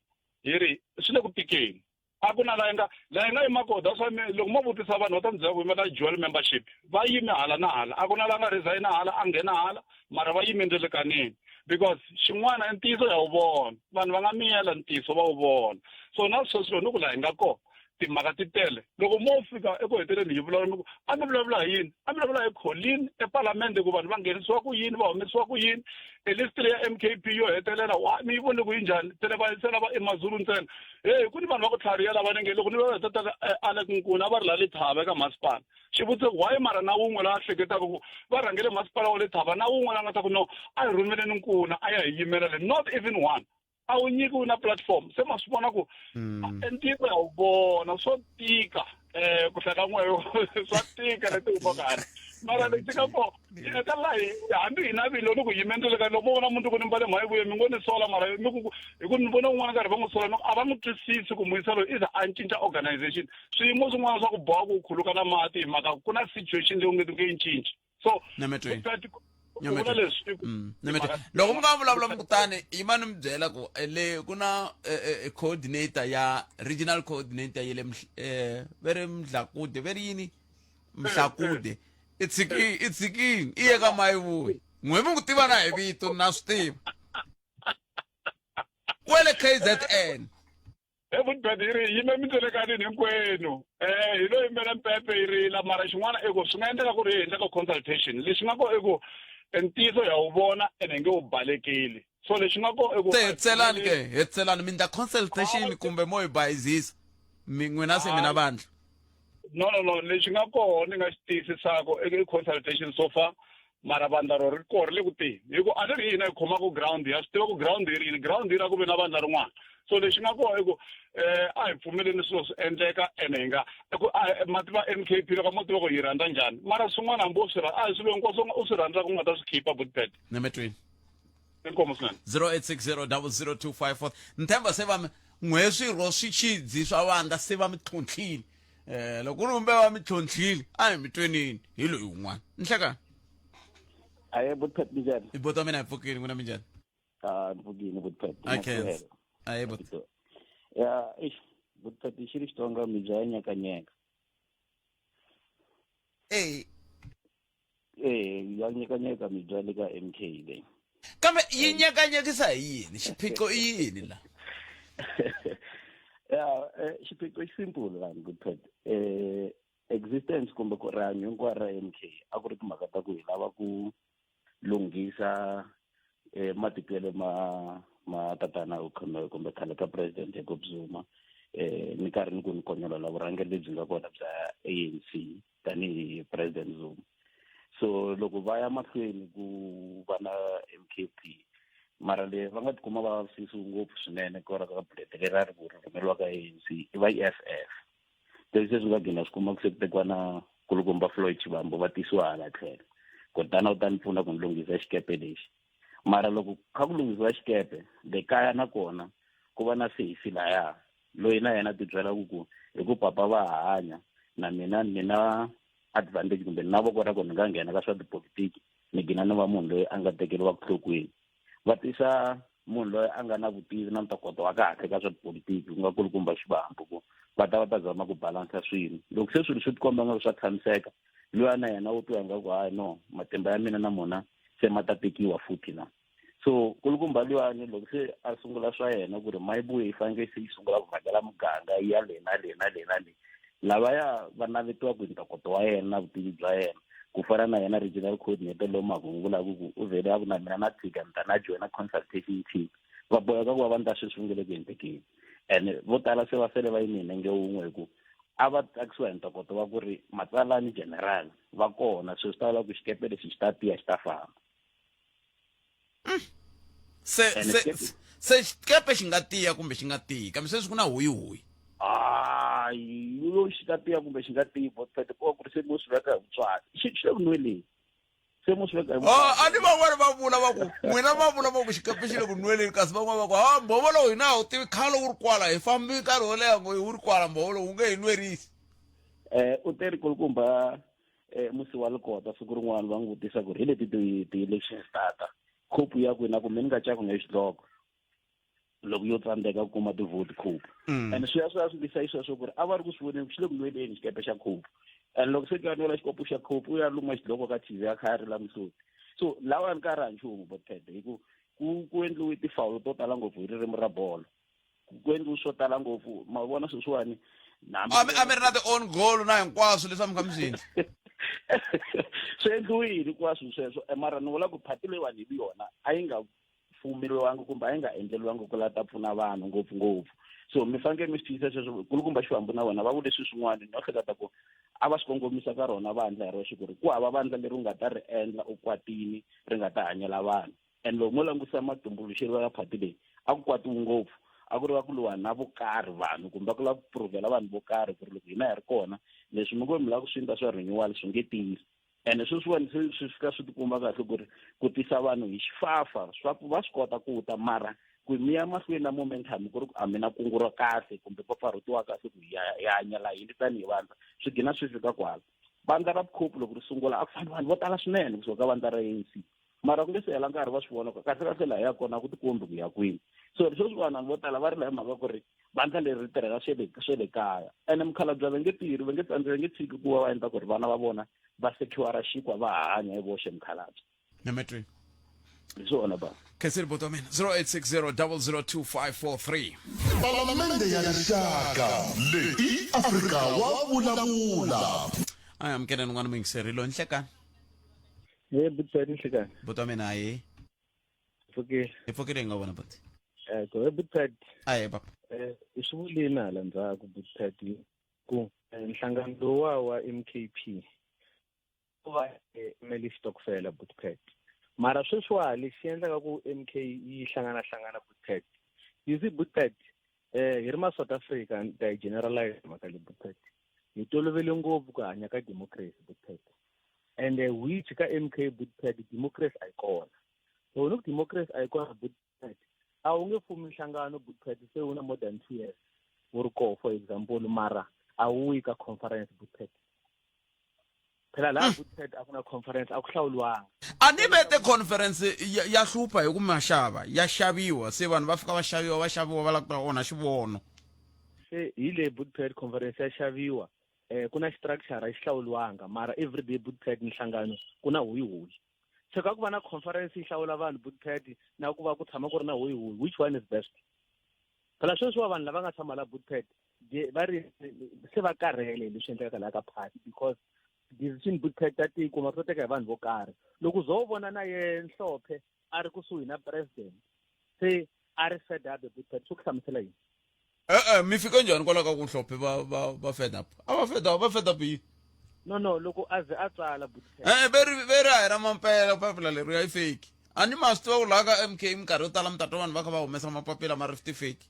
hi ri swi le ku tikeni a ku na la nga la nga yima kona that's why loko mo vutisa vanhu va ta mi byela ku yima na dual membership va yime hala na hala a ku na la nga resign hala a nghena hala mara va yime ndzelekanini because xin'wana i ntiyiso ya wu vona vanhu va nga miyela ntiyiso va wu vona so na sweswi loko ni ku laha hi nga kona timhaka ti tele loko mo fika eku heteleni hi vulavula mi ku a mi vulavula hi yini a mi vulavula hi Colin epalamende ku vanhu va nghenisiwa ku yini va humesiwa ku yini e list leyi ya M_K_P yo hetelela wa mi yi vone ku yi njhani se va se lava i Mazulu ntsena heyi ku ni vanhu va ku tlhariha lava ni nge loko ni va tatana Alec Nkuna a va ri la Lethaba eka masipala xivutiso why mara na wun'we la hleketaka ku va rhangele masipala wa Lethaba na wun'we la nga ta ku no a hi rhumeleni Nkuna a ya hi yimela le not even one a wu nyikiwi na platform se ma swi vona ku ntiyiso ya wu vona swo tika um ku hlaya ka n'weyo swa tika leti humaka hala mara lexi nga kona eka laha hambi hina vini loko ku yimendlele ka loko mo vona muntu ku ni mbale mhayi vuye mi ngo ni sola mara mi ku hi ku ni vona un'wana karhi va n'wi sola a va n'wi twisisi ku muyisa loyi i za a cinca organization swiyimo swin'wana swa ku boha ku khuluka na mati hi mhaka ku na situation leyi u nge nge yi cinci so Nyametweni. ku vula leswi Nyametweni. Loko mi nga vulavula mukutani yima ni mi byela ku le ku na coordinator ya regional coordinator ya le ve ri Mdlakude ve ri yini Mhlakude i tshiki i tshikini i ye ka Mayivuyi n'we mi n'wi tiva na hi vito na swi tiva kwele K_Z_N. He Vutbet yi ri yime mindzelekanini hinkwenu um hi lo yimbela mpepe yi rila mara xin'wana i ku swi nga endleka ku ri hi endla ka consultation lexi nga kona i ku ntiyiso ya wu vona ene hi nge wu balekeli so lexi nga kona i ku Se hetiselani ke hetiselani mi ndla consultation kumbe mo hi bayizisa mi n'wina se mi na vandla no no no lexi nga kona ni nga xi tiyisisaka i consultation so far mara vandla ro ri koho ri le ku teni hi ku a ni ri hina hi khomaka ground ya swi tiva ku ground yi ri yini ground yi ra ku ve na vandla rin'wana so lexi nga kona i ku um a hi pfumeleni swilo swi endleka ene hi nga ku ma tiva M K P loko mo tiva ku yi rhandza njhani mara swin'wana hambi u swi a hi swilo hinkwaswo u swi rhandzaka u nga ta swi khipa butbet Nemetweni inkomu swinene 0860 00254 ni themba se va mi n'we swirho swi xidzi swa vandla se va mi tlhontlhile um loko ku ri kumbe va mi tlhontlhile a hi mi twenini hi loyi un'wana nhlekani aye butpet minjhani i bota mina hi pfukile n'wina minjhani Ah, ni pfukile Butpet. I can't. Aye but. Ya, eish, Butpet xi ri Xitsonga mi bya nyekanyeka. Eh. Eh, ya nyekanyeka mi bya le ka MK leyi. Kambe yi nyekanyekisa hi yini? Xiphiqo i yini la? Ya, eh, xiphiqo xi simple vanhu Butpet. Eh, existence kumbe ku rihanyo hinkwaro ra MK a ku ri timhaka ta ku hi lava ku lunghisa eh, matitwelo ma ma tatana kumbe kumbe khale ka president Jacob Zuma eh ni karhi ni ku ni konyolola vurhangeri lebyi nga kona bya ANC tanihi president Zuma. So loko va ya mahlweni ku va na MKP, mara le va nga tikuma va vavisisiwe ngopfu swinene kwala ka bulete leri a ri ku ri rhumeriwa ka ANC i va EFF. Leswi se swi nga gcina swi kuma ku se ku tekiwa na kulukumba Floyd Shivambu va tisiwa hala tlhelo, kutani u ta ni pfuna ku ni lunghisa xikepe lexi. Mara loko kha ku lunghisiwa xikepe le kaya, na kona ku va na sesi laya loyi na yena ti byela ku ku hi ku papa va hanya na mina ni na advantage kumbe ni na voko ra ku ni nga nghena ka swa tipolitiki, ni gina ni va munhu loyi a nga tekeriwaka nhlokweni. Va tisa munhu loyi a nga na vutivi na ntokoto wa kahle ka swa tipolitiki, ku nga kulukumba Xivambu, ku va ta va ta zama ku balansa swilo. Loko se swilo swi tikomba nga swa tshamiseka, luya na yena u twa ingaku hayi no, matimba ya mina na mona se ma ta tekiwa futhi na. So kulukumba luyani loko se a sungula swa yena ku ri mayibuye yi faneke se yi sungula ku vhakela muganga, yi ya le na le na le na le, lavaya va navetiwaka hi ntokoto wa yena na vutivi bya yena, ku fana na yena regional coordinator lowu Mahungu vulaka ku u vhele a ku na mina na tshika ni ta na joina consultation team, va boheka ku va va ndla sweswi nge le ku endlekeni. And vo tala se va sele va yime hi nenge wun'we, hi ku a va tsakisiwa hi ntokoto wa ku ri matsalani general va kona sweswi, ta vula ku xikepe lexi xi ta tiya, xi ta famba. Se se se xikepe xi nga tiya kumbe xi nga tiyi, kambe sweswi ku na huyihuyi. Hayi, yo xi ta tiya kumbe xi nga tiyi, botfete ko ku ri se mo swi veka hi vutswari, xi xi le ku nweleni, se mo swi veka hi. Oh, a ni van'wani va vula va ku n'wina va vula va ku xikepe xi le ku nweleni, kasi van'wani va ku ha mbhovo lowu hina a wu tivi khale wu ri kwala, hi fambi nkarhi wo leha ngo wu ri kwala, mbhovo lowu wu nge hi nwerisi. Eh, u te ri kulukumba eh, musi wa likota siku rin'wana va n'wi vutisa ku ri hi leti ti-elections tata khopu ya kwina kumbe ni nga caku nge xidloko loko yo tsandzeka ku kuma tivhoti khopu. And swi ya swi lisa xisweswo ku ri a va ri ku swi voneni xi le ku nweleni xikepe xa khopu. And loko se ku ya nwela xikopo xa khopu, u ya luma xidloko ka TV a kha a rila mihloti. So lawani ka ri ha nchumu botphede, hi ku ku endliwe tifawulo to tala ngopfu hi ririmi ra bolo, ku endliwe swo tala ngopfu, ma vona sweswiwani. A mi ri na ti-own goal na hinkwaswo leswi a mi kha mi swi endla. Swi endliwile hinkwaswo sweswo, mara ni vula ku phati leyiwani hi yona a yi nga pfumeriwangi kumbe a yi nga endleriwangi ku la ta pfuna vanhu ngopfungopfu. So mi fanekele mi swi tiyisa sweswo. Kulukumba Xivambu na vona va vule swilo swin'wana, no hleketa ku a va swi kongomisa ka rona vandla hi roxe, ku ri ku hava vandla leri u nga ta ri endla u kwatini ri nga ta hanyela vanhu. And loko mo langutisa matumbuluxelo ya phati leyi, a ku kwatiwi ngopfu, a ku ri va ku lwiwa na vo karhi vanhu kumbe ku lava ku puruvhela vanhu vo karhi ku ri loko hina hi ri kona, leswi mi ngo mi lava ku swi endla swa renewal swi nge tirhi. Ene sweswiwani se swi fika swi tikomba kahle ku ri ku tisa vanhu hi xifafa swa ku va swi kota ku ta, mara ku mi ya mahlweni na momentum ku ri ku a mi na kungu ra kahle kumbe pfapfarhutiwa kahle ku hi hanyela yini tanihi vandla, swi gina swi fika kwala. Vandla ra vukhopfu loko ri sungula a ku fani vanhu vo tala swinene kusuka ka vandla ra ANC, mara ku nge se hela nkarhi va swi vona ku kahle kahle laha ya kona ku tikombi ku ya kwini. So sweswi vanhu vo tala va rila hi mhaka ku ri vandla leri ri tirhela swe le kaya, ene mukhalabye va nge tirhi, va nge tsandzi, va nge tshiki ku va va endla ku ri vana va vona va secure xinkwa, va hanya hi voxe mukhalabye. Nametweni. Hi swona ba. Khensile buti wa mina. 0860 002543. Palamende ya Rixaka leyi i Afrika wa vulavula. A hi amukeleni n'wana muyingiseri loyi. Nhlekani. Hey, buti Pedi, nhlekani. Buti wa mina, ayi. Pfukile. Hi pfukile, hi nga vona buti. Eh, ko hey, buti Pedi. Ayi papa. Eh, i swi vulini hala ndzhaku buti Pedi ku nhlangano lowa wa MKP ku va meli xitokofela buti Pedi. Mara sweswiwa lexi endlaka ku MK yi hlangana hlangana buti Pedi. You see buti Pedi, eh hi ri ma South Africa, ni ta yi generalize mhaka leyi buti Pedi. Hi tolovele ngopfu ku hanya ka democracy buti Pedi. And which ka MK buti Pedi democracy a yi kona. So ni ku democracy a yi kona buti Pedi, a wu nge fumi nhlangano buti Pedi se wu na more than 2 years wu ri koho, for example, mara a wu yi ka conference buti Pedi. Phela laha Bootpad a ku na conference, a ku hlawuliwanga. A ni vete conference ya, ya hlupha hi ku maxava ya xaviwa se vanhu va fika va xaviwa va xaviwa va lava ku ta onha xivono. Se hi le Bootpad conference ya xaviwa eh ku na structure a xi hlawuliwanga mara everyday Bootpad nhlangano ku na hoyihoyi. Se ka ku va na conference yi hlawula vanhu Bootpad na ku va ku tshama ku ri na hoyihoyi which one is best? Phela sweswiwa vanhu lava nga tshama la Bootpad va ri se va karhele hi leswi endlekaka laha ka party because decision bootpad ta tiko ma to teka hi vanhu vo karhi loko zo vona na ye nhlophe a ri kusuhi na president se a ri fed up bootpad swi ku hlamusela yini e-e mi fike njhani kwalaho ka ku nhlophe va va va fed up a va fed up va fed up yini no no loko a ze a tsala bootpad e-e ve ri ve ri a hi ra mampela papila leri ya i fake a ni ma swi tiva ku laha ka m k minkarhi yo tala mi ta twa vanhu va kha va humesa mapapila ma ri ti-fake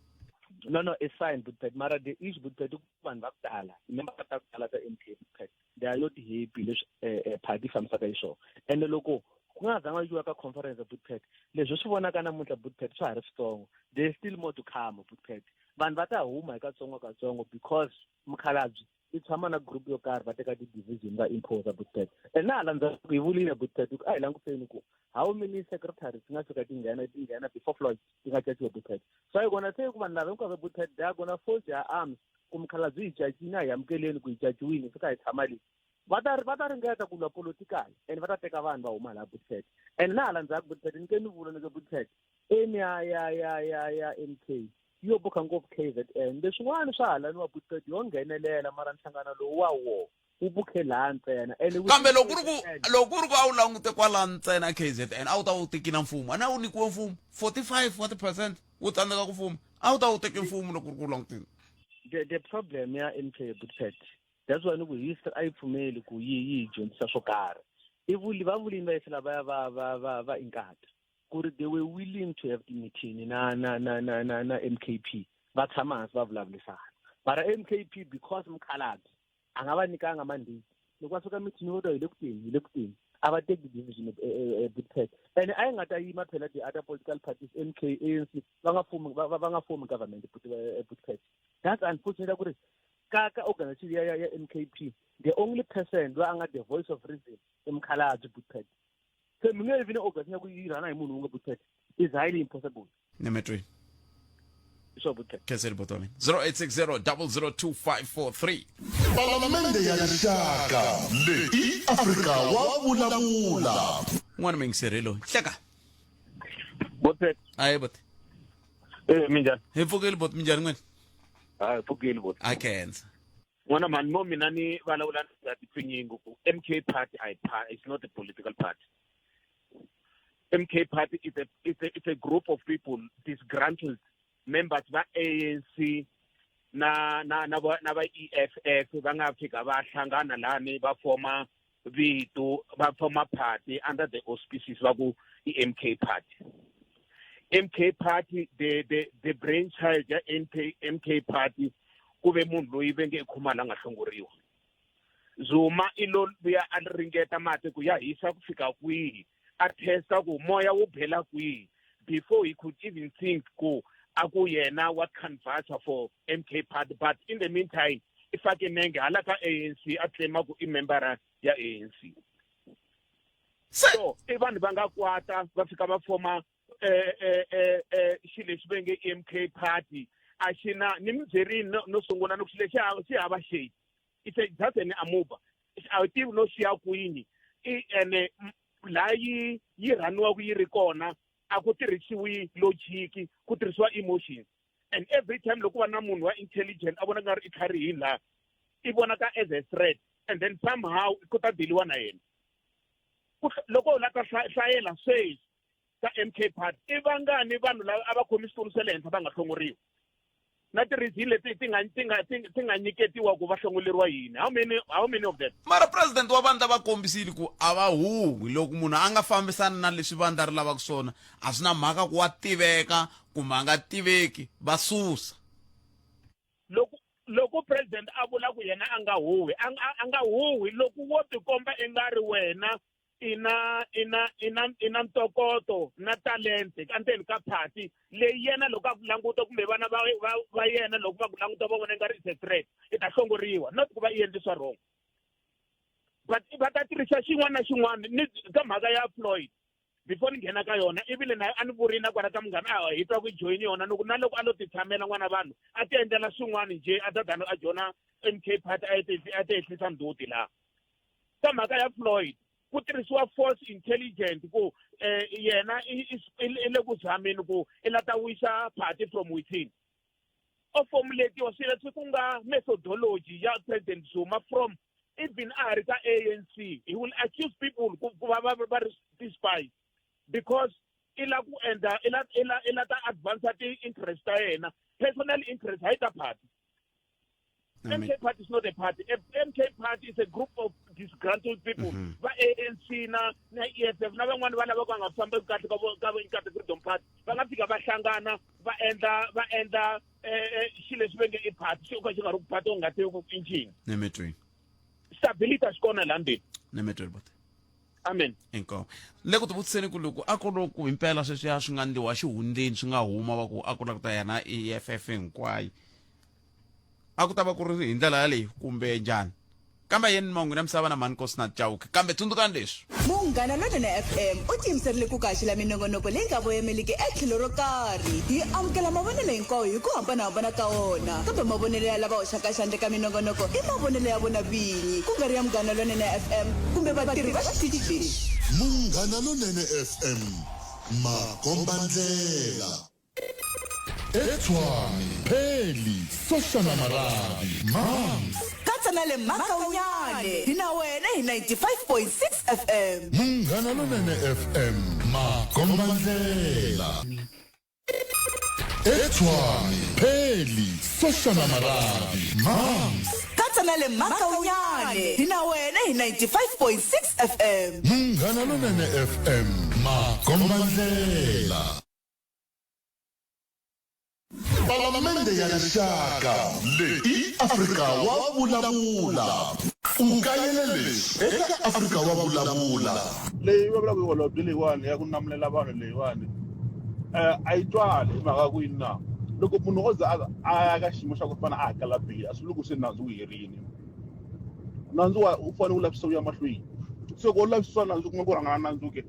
no no it's fine bootpad mara the issue bootpad ku vanhu va ku tala member ta ku tala ta MK bootpad they are not happy leswi eh, eh, party yi fambisaka hi swona ende loko ku nga zanga yiwa ka conference ya bootpad leswi swi vonaka namuntlha bootpad swa ha ri switsongo there is still more to come bootpad vanhu va ta huma hi katsongo katsongo because mukhalabye i tshama na group yo karhi va teka ti-division va impose bootpad and na hala ndzhaku hi vulile bootpad ku a hi languseni ku how many secretaries ti nga fika ti nghena ti nghena before Floyd ti nga caciwa bootpad so a yi kona se ku vanhu lava hinkwavo bootpad they are gonna fold their arms ku mukhalabye yi cacini a hi amukeleni ku yi caciwini fika hi tshama le va ta va ta ringeta ku lwa political and va ta teka vanhu va huma laha bootpad and na hala ndzhaku bootpad ni ke ni vula ni ke bootpad aim ya ya ya ya ya MK yo bukha ngopfu KZN leswin'wana swa halaniwa bootpad yo nghenelela mara nhlangano lowu wa wo wu bukhe laha ntsena and kambe loko ku ri ku loko ku ri ku a wu langute kwala ntsena KZN a wu ta wu tekile mfumo a na wu nyikiwe mfumo 45 wa ti-percent wu tsandzeka ku fuma a wu ta wu teke mfumo loko ku ri ku langutile the problem ya MK bootpad that's why ni ku history a yi pfumeli ku yi yi hi dyondzisa swo karhi i vuli va vulini va yisa lavaya va va va va inkatha ku ri they were willing to have meeting na na na na na na MKP va tshama hansi va vulavurisana mara MKP because mukhalabye a nga va nyikanga mandate loko va fika meeting vo ta hi le ku teni hi le ku teni a va teki decision bootpad and a yi nga ta yima phela the other political parties MK ANC va nga form va nga form government bootpad that's unfortunate ku ri ka ka organization ya ya MKP the only person loyi a nga the voice of reason i mukhalabye bootpad se mi nge vi na organization ya ku yi rhana hi munhu un'we bootpad is highly impossible nemetweni swa bootpad khenseli buti wa mina 0860 002543 Palamende ya Rixaka leyi i Afrika wa vulavula. n'wana mingiseri loyi hleka Bootpad ayi buti eh minjhani hi pfukile buti minjhani n'wina hayi pfukile bot a khensa n'wana mhani mo mina ni vulavula ni nga tipfinyingi ku MK party I it's not a political party MK party is a it's a it's a group of people disgruntled members va ANC na na na va na va EFF va nga fika va hlangana lani va forma vito va forma party under the auspices va ku i MK party MK party the the the brainchild ya MK MK party ku ve munhu loyi ve nge i khuma la nga hlongoriwa Zuma i lo vuya a ringeta mati ku ya hisa ku fika kwihi a testa ku moya wu bela kwihi before he could even think ku a ku yena wa canvassa for MK party but in the meantime i fake nenge hala ka ANC a claima ku i member ya ANC so i vanhu va nga kwata va fika va foma eh eh eh eh xilo lexi va nge MK party a xi na ni mi byerini no, no sungula ni ku xilo lexi xi hava shape it's a just an amoeba a wu tivi no xi ya kwini i ene laha yi yi rhaniwaku yi ri kona a ku tirhisiwi logic ku tirhisiwa emotions and every time loko va na munhu wa intelligent a vona nga ri i tlharihini laha i vonaka as a threat and then somehow ku ta diliwa na yena loko u la ta hlayela sweswi ka MK party i vangani vanhu lava a va khomi xitulu xa le henhla va nga hlongoriwa na ti-reason leti ti nga ti nga ti nga nyiketiwa ku va hlongoleriwa yini how many how many of them mara president wa vandla va kombisile ku a va huhwi loko munhu a nga fambisani na leswi vandla ri lavaka swona a swi na mhaka ku wa tiveka kumbe a nga tiveki va susa loko loko president a vula ku yena a nga huhwi a a nga huhwi loko wo tikomba i nga ri wena i na i na i na i na ntokoto na talente endzeni ka party leyi yena loko a ku languta kumbe vana va va va yena loko va ku languta va vona i nga ri is a threat i ta hlongoriwa not ku va i endle swa wrong. But va ta tirhisa xin'wana na xin'wana ni ka mhaka ya Floyd. Before ni nghena ka yona ivile na a ni vurini na kwala ka munghana a hi twa ku joyini yona ni ku na loko a lo ti tshamela n'wana vanhu a ti endlela swin'wana njhe a ta dana a joyina MK party a ti a ti ehlisa ndzhuti laha. Ka mhaka ya Floyd ku tirhisiwa false intelligent ku eh, yena i le ku zameni ku i la ta wisa party from within. O formulatiwa swilo leswi ku nga methodology ya President Zuma from even a ha ri ka ANC he will accuse people ku va va va ri ti-spies because i la ku endla i la i la i la ta advance ti-interest ta yena personal interest hayi ta party. MK party is not a party. MK party is a group of disgruntled people. Va ANC na na EFF na van'wani va lava ku nga fambi kahle ka ka Inkatha Freedom Party va nga fika va hlangana va endla va endla eh, eh, xilo lexi va nge i party xo ka xi nga ri ku party u nga tivi ku i ncini. Nemetweni. Stability a xi kona laha ndzeni. Nemetweni bote. Amen. Inkomu. Le ku tivutiseni ku loko a ku loko himpela sweswiya swi nga ndliwa xihundleni swi nga huma va ku a ku la ku ta yena EFF hinkwayo. A ku ta va ku ri hi ndlela yaleyo kumbe njhani? Kambe yeni mahungu ya misava na mhani Nkosinathi Chauke. Kambe tsundzukani leswi. Munghana Lonene FM u tiyimiserile ku ku haxela minongonoko leyi nga voyemeliki etlhelo ro karhi. Hi amukela mavonelo hinkwawo hi ku hambana-hambana ka wona, kambe mavonelo ya lava hoxaka xandla eka minongonoko i mavonelo ya vona vinyi, ku nga ri ya Munghana Lonene FM kumbe vatirhi va xitichi lexi. Munghana Lonene FM, makombandlela. eTshwane, Pheli, Soshana Marabi, Mams. Katsa na le Makaunyane, hi na wena hi 95.6 FM. Munghana Lonene FM, makombandlela. eTshwane, Pheli, Soshana Marabi, Mams. Katsa na le Makaunyane, hi na wena hi 95.6 FM. Munghana Lonene FM, makombandlela. Palamende ya Rixaka leyi i Afrika wa Vulavula. U kayele leswi eka Afrika wa Vulavula. Leyi va vulaka holobye leyiwani ya ku namulela vanhu leyiwani um a yi twali hi mhaka ku yini na loko munhu o za a ya ka xiyimo xa ku fana a hakela beyili a swi vuli ku se nandzu wu herile nandzu wa wu fanele wu lavisisa wu ya mahlweni se loko u lavisisiwa nandzu u kuma ku rhangana nandzu ke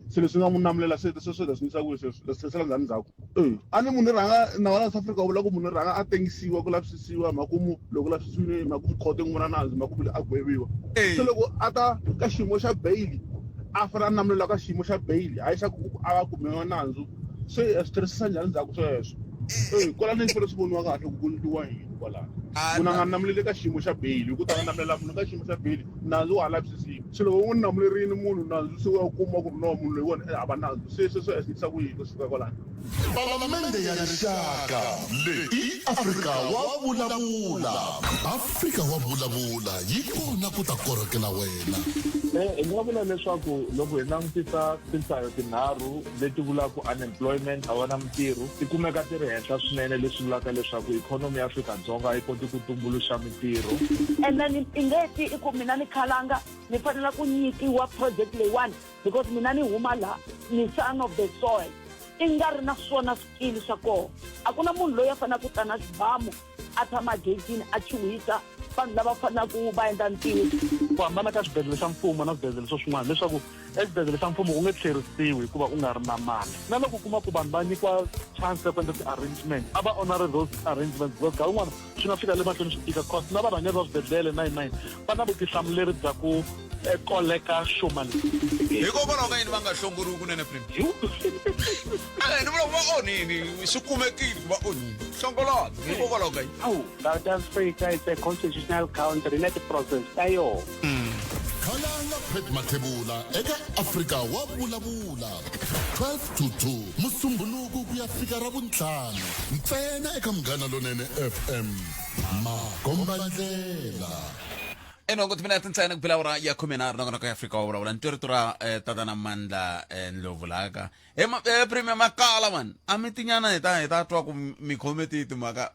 se leswi nga n'wi namulela se sweswo swi yisa kwihi sweswo leswi tlherisela njhani ndzhaku e a ni munhu rhanga nawu wa South Africa wu vula ku munhu rhanga a tengisiwa ku lavisisiwa makumu loko lavisisiwile makumu khoto yi n'wi vona nandzu makumu a gweviwa se loko a ta ka xiyimo xa bail a fanele a namulela ka xiyimo xa bail hayi xa ku a va kumiwa nandzu se swi tlherisisa njhani ndzhaku sweswo e kwalano swi fanele swi voniwa kahle ku ku endliwa yini kwalano munhu a nga namuleli ka xiyimo xa bail hi ku ta nga namulela munhu ka xiyimo xa bail nandzu wa ha lavisisiwa se loko u n'wi namulerile munhu nandzu se wa kuma ku ri no munhu loyiwani i hava nandzu se sweswo i ehleketisa ku yini kusuka kwalano Palamende ya Rixaka leyi i Afrika wa Vulavula. Afrika wa Vulavula yi kona ku ta korhokela wena. Hi nga vula leswaku loko hi langutisa tinhlayo tinharhu leti vulaka unemployment, a va na mintirho, ti kumeka ti ri henhla swinene leswi vulaka leswaku ikhonomi ya Afrika-Dzonga a yi koti ku tumbuluxa mintirho. And then i nge ti i ku mina ni khalanga ni fanela ku nyikiwa project leyiwani because mina ni huma la ni son of the soil i nga ri na swona swikili swa kona a ku na munhu loyi a fanelaka ku ta na xibamu a tshama geyitini a chuhisa vanhu lava fanelaka va endla ntirho ku hambana ka swibedhlele swa mfumo na swibedhlele swa swin'wana leswaku exibedhlele xa mfumo u nge tlherisiwi hikuva u nga ri na mali na loko u kuma ku vanhu va nyikiwa chance ya ku endla ti-arrangement a va honore those arrangements because nkarhi wun'wana swi nga fika le mahlweni swi tika cause na varhangeri va swibedhlele na yinayini va na vutihlamuleri bya ku eh, koleka xuma leyi hikokwalaho ka yini va nga hlongoriwi kunene prim e ni vula ku va onhini swi kumekile ku va onhini hlongolana hikokwalaho ka yini Awu, South Africa is a constitutional country na ti-process ta yona. Khalanga Pat Mathebula eka Afrika wa Vulavula 12 to 2 Musumbhunuku ku ya fika Ravuntlhanu ntsena eka Munghana Lonene FM Makombandlela. Enongo timinete ntsena ku bela awara ya khumenharhu nongonoko ya Afrika wa vulavula ni twe rito ra eh, tatana Mandla eh, Ndlovu laha ka he ma- eh, premier makala man a mi tinyana hi ta hi ta twa ku mi khome tihi timhaka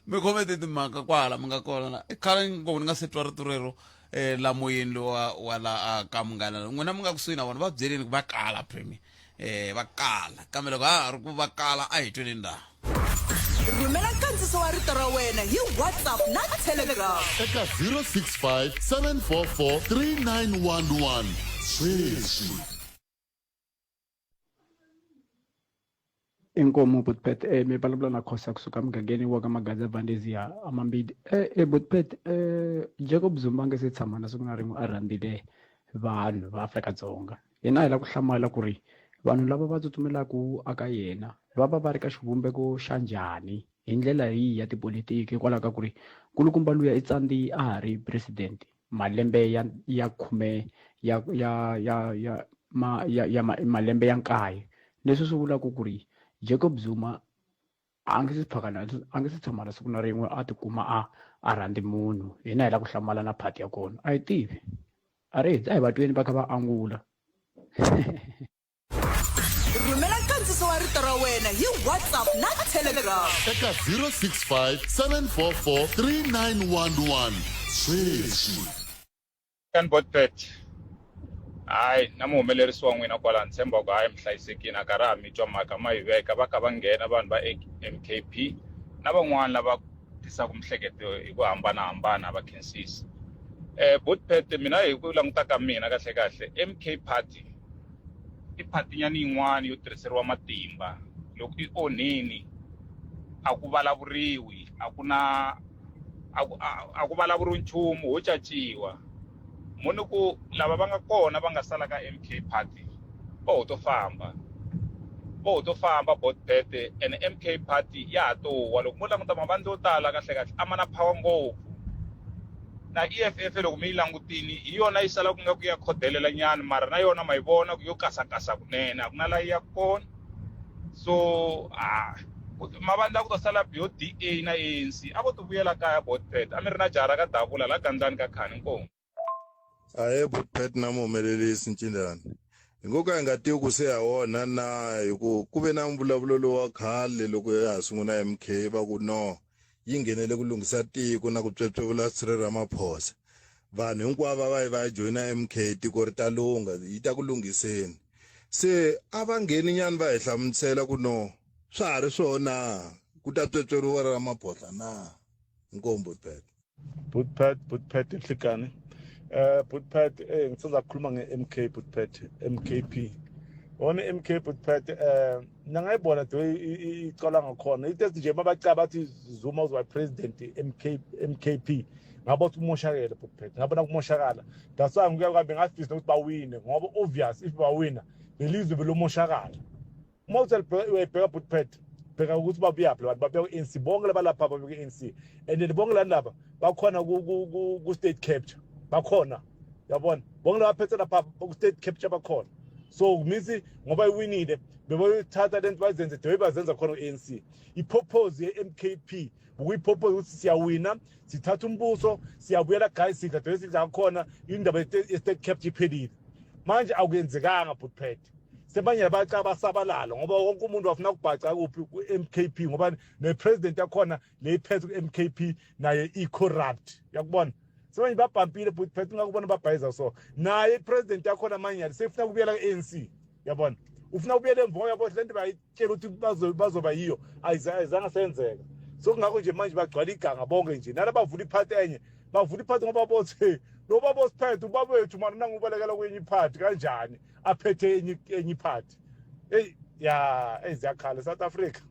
mi khome tihi timhaka kwala mi nga kona na i khale ngopfu ni nga se twa rito rero eh, la moyeni lowa wa la a ka munghana n'wina mi nga kusuhi na vona va byeleni ku va kala premier eh va kala kambe loko ha ha ri ku va kala a hi tweni ndhawu. Rhumela nkandziso wa rito ra wena hi WhatsApp na Telegram. Eka 065 744 3911 sweswi. Inkomu Butpet eh, mi vulavula na Khosa kusuka mugangeni wa ka Magaza Vandezia Amambidi eh, eh, Butpet eh, Jacob Zuma nge se tshama na siku na rin'we a rhandzile vanhu va Afrika-Dzonga hina hi la ku hlamala ku ri vanhu lava va tsutsumelaka aka yena va va va ri ka xivumbeko xa njhani hi ndlela yihi ya tipolitiki hikwalaho ka ku ri nkulukumba luya i tsandzi a ha ri president malembe ya ya khume ya ya ya ya ma ya ya malembe ya nkaye leswi swi vulaka ku ri Jacob Zuma a nge se phakana a nge se tshama na siku na rin'we a tikuma a a rhandzi munhu hina hi la ku hlamala na phati ya kona a yi tivi a ri a hi va tweni va kha va angula. Rhumela nkandziso wa rito ra wena hi WhatsApp na Telegram. Eka 065 744 3911 sweswi. Kan Botpet hayi na muhumelerisi wa n'wina kwala ni tshemba ku hayi mi hlayisekile a karhi ha mi twa mhaka ma yi veka va kha va nghena vanhu va MKP na van'wana lava tisaka mihleketo hi ku hambanahambana va khensisi eh Botpet mina hi ku languta ka mina kahle kahle MK Party i phatinyana yin'wana yo tirhiseriwa matimba loko i onhini a ku vulavuriwi a ku na a ku a ku vulavuriwi nchumu ho caciwa mo ni ku lava va nga kona va nga sala ka MK party va ho to famba va ho to famba botbet and MK party ya ha to wa loko mo languta mavandla yo tala kahle kahle a ma na power ngopfu na EFF loko mi yi langutini hi yona yi sala ku nga ku ya khodelela nyana mara na yona ma yi vona ku yo kasakasa kunene a ku na la yi ya kona so ah mavandla ku ta sala yo DA na ANC a vo ti vuyela kaya botpet a mi ri na jaha ra ka davula la gandlani ka khani inkomu Ahee Botpet na muhumelerisi Ncindani hi ngo ka hi nga tivi ku se ya onha na hi ku ku ve na mbulavulo lowu wa khale loko ya ha sungula MK va ku no yi nghenele ku lunghisa tiko na ku tswetswevula Cyril Ramaphosa vanhu hinkwavo a va yi va ya joyina MK tiko ri ta lungha yi ta ku lunghiseni se a va ngheni nyana va hi hlamusela ku no swa ha ri swona ku ta tswetsweriwa Ramaphosa na inkomu Botpet Butpet Butpet Nhlikani eh Butpet eh ngisaza kukhuluma nge-MK Butpet MKP wona MK Butpet eh mina ngayibona the way icala ngakhona it nje mabacaba bathi Zuma uzoba president MK MKP ngabo ukuthi kumoshakele Butpet ngabona kumoshakala that's why ngikuya kwami ngafisa ukuthi bawine ngoba obvious if bawina lelizwe belomoshakala uma uthi uyayibheka butpet bheka ukuthi babuyaphi labantu babuya ku-anc bonke labalapha babuya ku-anc and then bonke lani laba bakhona ku-state capture bakhona yabona bonke labaphethe lapha ku-state capture bakhona so means ngoba iwinile bebayothatha lento bazenze the way bazenza khona ku-anc i-purpose ye-mkp ukuyi-purpose ukuthi siyawina sithatha umbuso siyabuyela guys sidla the way sidla khona indaba ye-state capture iphelile manje akuyenzekanga butpet sebanye labaca basabalala ngoba wonke umuntu wafuna kubhaca kuphi ku-MKP ngoba ne-president yakhona leyiphethe ku-MKP naye i-corrupt yakubona sebanye babhampile but phethe ungakubona babhayiza so naye i-president yakhona manje yali seyifuna kubuyela ku-ANC yabona ufuna kubuyela emva yabo le nto bayitshela ukuthi bazoba yiyo ayizange senzeka so kungakho nje manje bagcwala iganga bonke nje nalabavula iphathi enye bavula iphathi ngoba bothi lo baba osiphethe ubaba wethu mara nangubalekela kwenye iphathi kanjani aphethe enye enye iphathi eyi ya eyi ziyakhala South Africa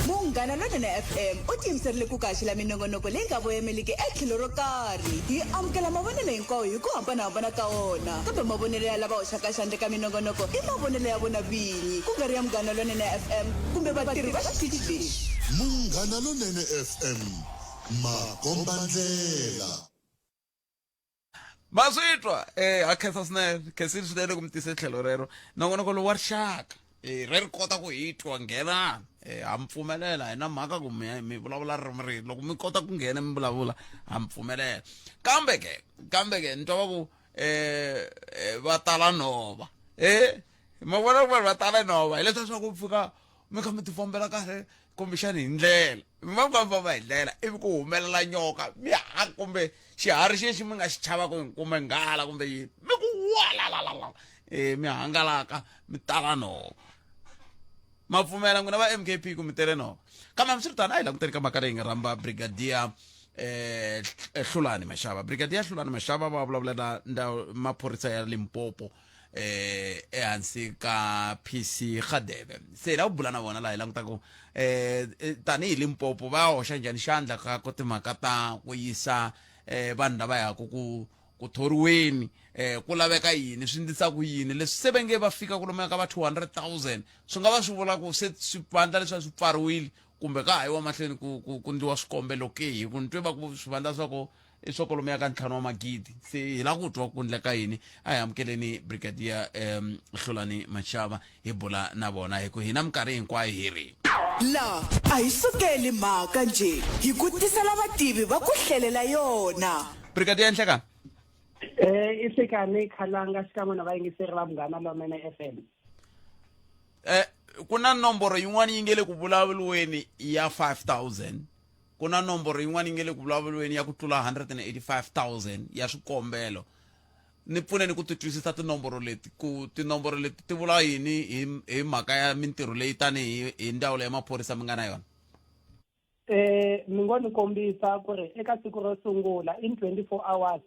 Munghana Lonene FM u tiyimiserile ku kaxela minongonoko leyi nga voyemeliki etlhelo ro karhi. Hi amukela mavonelo hinkwawo hi ku hambanahambana ka wona, kambe mavonelo ya lava hoxaka xandla eka minongonoko i mavonelo ya vona vinyi, ku nga ri ya Munghana Lonene FM kumbe vatirhi va xitichi lexi. Munghana Lonene FM, makombandlela. Ma swi twa eh ha khensa swinene khensile swinene ku mi tise tlhelo rero nongonoko lowu wa rixaka eh re ri kota ku hi twa nghenani eh ha mi pfumelela hi na mhaka ku mi mi vulavula ririmi rihi loko mi kota ku nghena mi vulavula ha mi pfumelela kambe ke kambe ke ni twa va ku eh va tala nhova eh ma vona ku vanhu va tala nhova hileswiya swa ku pfuka mi kha mi ti fambela kahle kumbexani hi ndlela mi va mi kha mi famba hi ndlela ivi ku humelela nyoka mi ha kumbe xiharhi xexi mi nga xi chavaka kumbe nghala kumbe yini mi ku walalalala um mi hangalaka mi tala nhova. Ma pfumela n'wina va MKP ku mi tele nhova. Kambe hambiswiritano a hi languteni ka mhaka leyi nga rhamba Brigadier eh Hlulani Mashava. Brigadier Hlulani Mashava va vulavulela ndhawu maphorisa ya Limpopo eh ehansi ka PC Khadebe. Se hi lava ku bula na vona laha hi langutaka eh tanihi Limpopo va hoxa njhani xandla ka ku timhaka ta ku yisa eh vanhu lava yaka ku ku thoriweni eh ku laveka yini swi ndlisa ku yini leswi se va nge va fika kulomuya ka va 200,000 swi nga va swi vula ku se swivandla leswi a swi pfariwile kumbe ka ha yiwa mahlweni ku ku ku ndliwa swikombelo ke hi ku ni twe va ku swivandla swa ko i swa kolomuya ka ntlhanu wa magidi se hi lava ku twa ku ndleka yini a hi amukeleni brigadier um hlulani mashava hi bula na vona hi ku hina minkarhi hinkwayo hi ri La a hi sukeli mhaka njhe hi ku tisela vativi va ku hlelela yona. Brigadier Nhlekani. Eh i Nhlekani Khalanga xikan'we na vayingiseri va Munghana Lonene FM. Eh ku na nomboro yin'wana yi nge le ku vulavuriweni ya 5000 ku na nomboro yin'wana yi nge le ku vulavuriweni ya ku tlula 185000 ya swikombelo ni pfuneni ku ti twisisa tinomboro leti ku tinomboro leti ti vula yini hi hi mhaka ya mintirho leyi tanihi hi ndzawulo ya maphorisa mi nga na yona Eh mi ngo ni kombisa ku ri eka siku ro sungula in 24 hours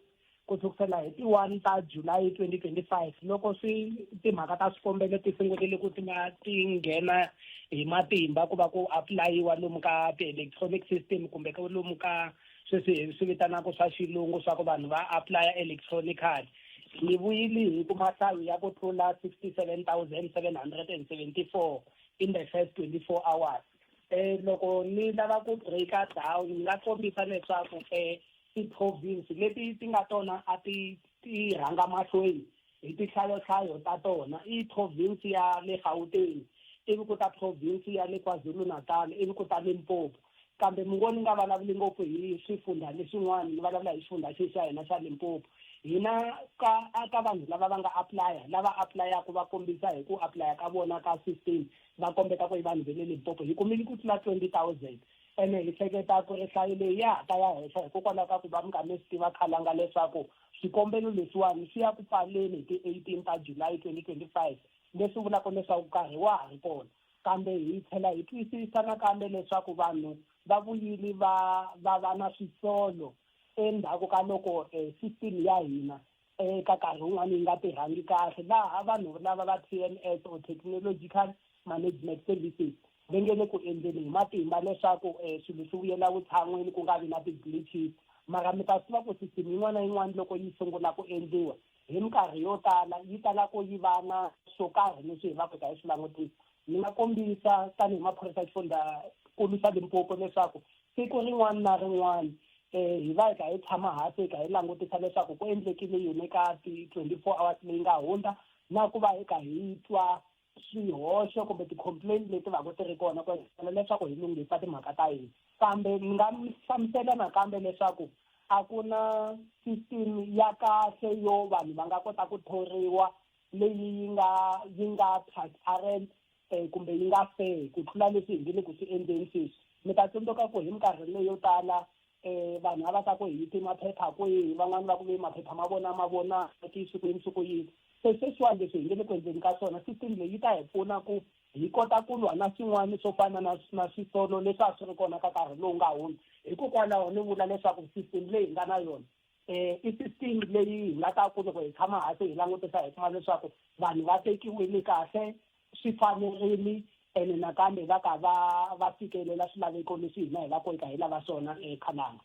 ku sukisela hi ti-1 ta July 2025 loko swi timhaka ta swikombelo ti sungurile ku ti nga ti nghena hi matimba ku va ku apulayiwa lomu ka ti-electronic system kumbe lomu ka sweswi hi swi vitanaka swa xilungu swa ku vanhu va apulaya electronically hi vuyile hi kuma nhlayo ya ku tlula 67774 in the first 24 hours eh loko ni lava ku breaka down ni nga kombisa leswaku eh ti-province leti ti nga tona a ti ti rhanga mahlweni hi tinhlayohlayo ta tona i province ya le Gauteng ivi ku ta province ya le KwaZulu-Natal ivi ku ta Limpopo kambe mi ngo ni nga vulavuli ngopfu hi swifundha leswin'wana ni vulavula hi xifundha xi xa hina xa Limpopo hina ka ka vanhu lava va nga apply lava apply-aku va kombisa hi ku apply ka vona ka system va kombeta ku i vanhu va le Limpopo hi kumile ku tlula 20000 ene hi hleketa ku ri nhlayo leyi ya ha ta ya henhla hikokwalaho ka ku va mi nga mi swi tiva khalanga leswaku Swikombelo leswiwani swi ya ku pfaleni hi ti 18 ta July 2025, leswi vulaka leswaku nkarhi wa ha ri kona. Kambe hi tlhela hi twisisa nakambe leswaku vanhu va vuyile va va va na swisolo endzhaku ka loko system ya hina eka nkarhi wun'wana yi nga tirhangi kahle, laha vanhu lava va TMS or Technological Management Services va nge le ku endleni hi matimba leswaku swilo swi vuyela vutshan'wini ku nga vi na ti-glitches. Mara mi ta swi tiva ku system yin'wana na yin'wana loko yi sungula ku endliwa hi minkarhi yo tala yi tala ku yi va na swo karhi leswi hi va ku hi kha hi swi langutisa. Ni nga kombisa tanihi maphorisa ya xifundzankulu xa Limpopo leswaku siku rin'wana na rin'wana hi va hi kha hi tshama hansi hi kha hi langutisa leswaku ku endlekile yini ka ti-24 hours leyi nga hundza na ku va hi kha hi twa swihoxo kumbe ti-complaint leti va ku ti ri kona ku endlela leswaku hi lunghisa timhaka ta hina kambe ni nga mi hlamusela nakambe leswaku a ku na system ya kahle yo vanhu va nga kota ku thoriwa leyi yi nga yi nga transparent eh, kumbe yi nga fair ku tlula leswi hi nge le ku swi endleni sweswi mi ta tsundzuka ku hi minkarhi leyo tala eh vanhu a va ta ku hi ti maphepha kwihi van'wani va ku ve maphepha ma vona ma vonaki swi ku yini swi ku yini se sweswiwani leswi hi nge le ku endleni ka swona system leyi yi ta hi pfuna ku hi kota ku lwa na swin'wana swo fana na na swisolo leswi a swi ri kona ka nkarhi lowu nga hundza hikokwalaho ni vula leswaku system leyi hi nga na yona eh i system leyi hi nga ta ku loko hi tshama hansi hi langutisa hi kuma leswaku vanhu va tekiwile kahle swi fanerile ene nakambe va ka va va fikelela swilaveko leswi hina hi va ku hi kha hi lava swona ekhalanga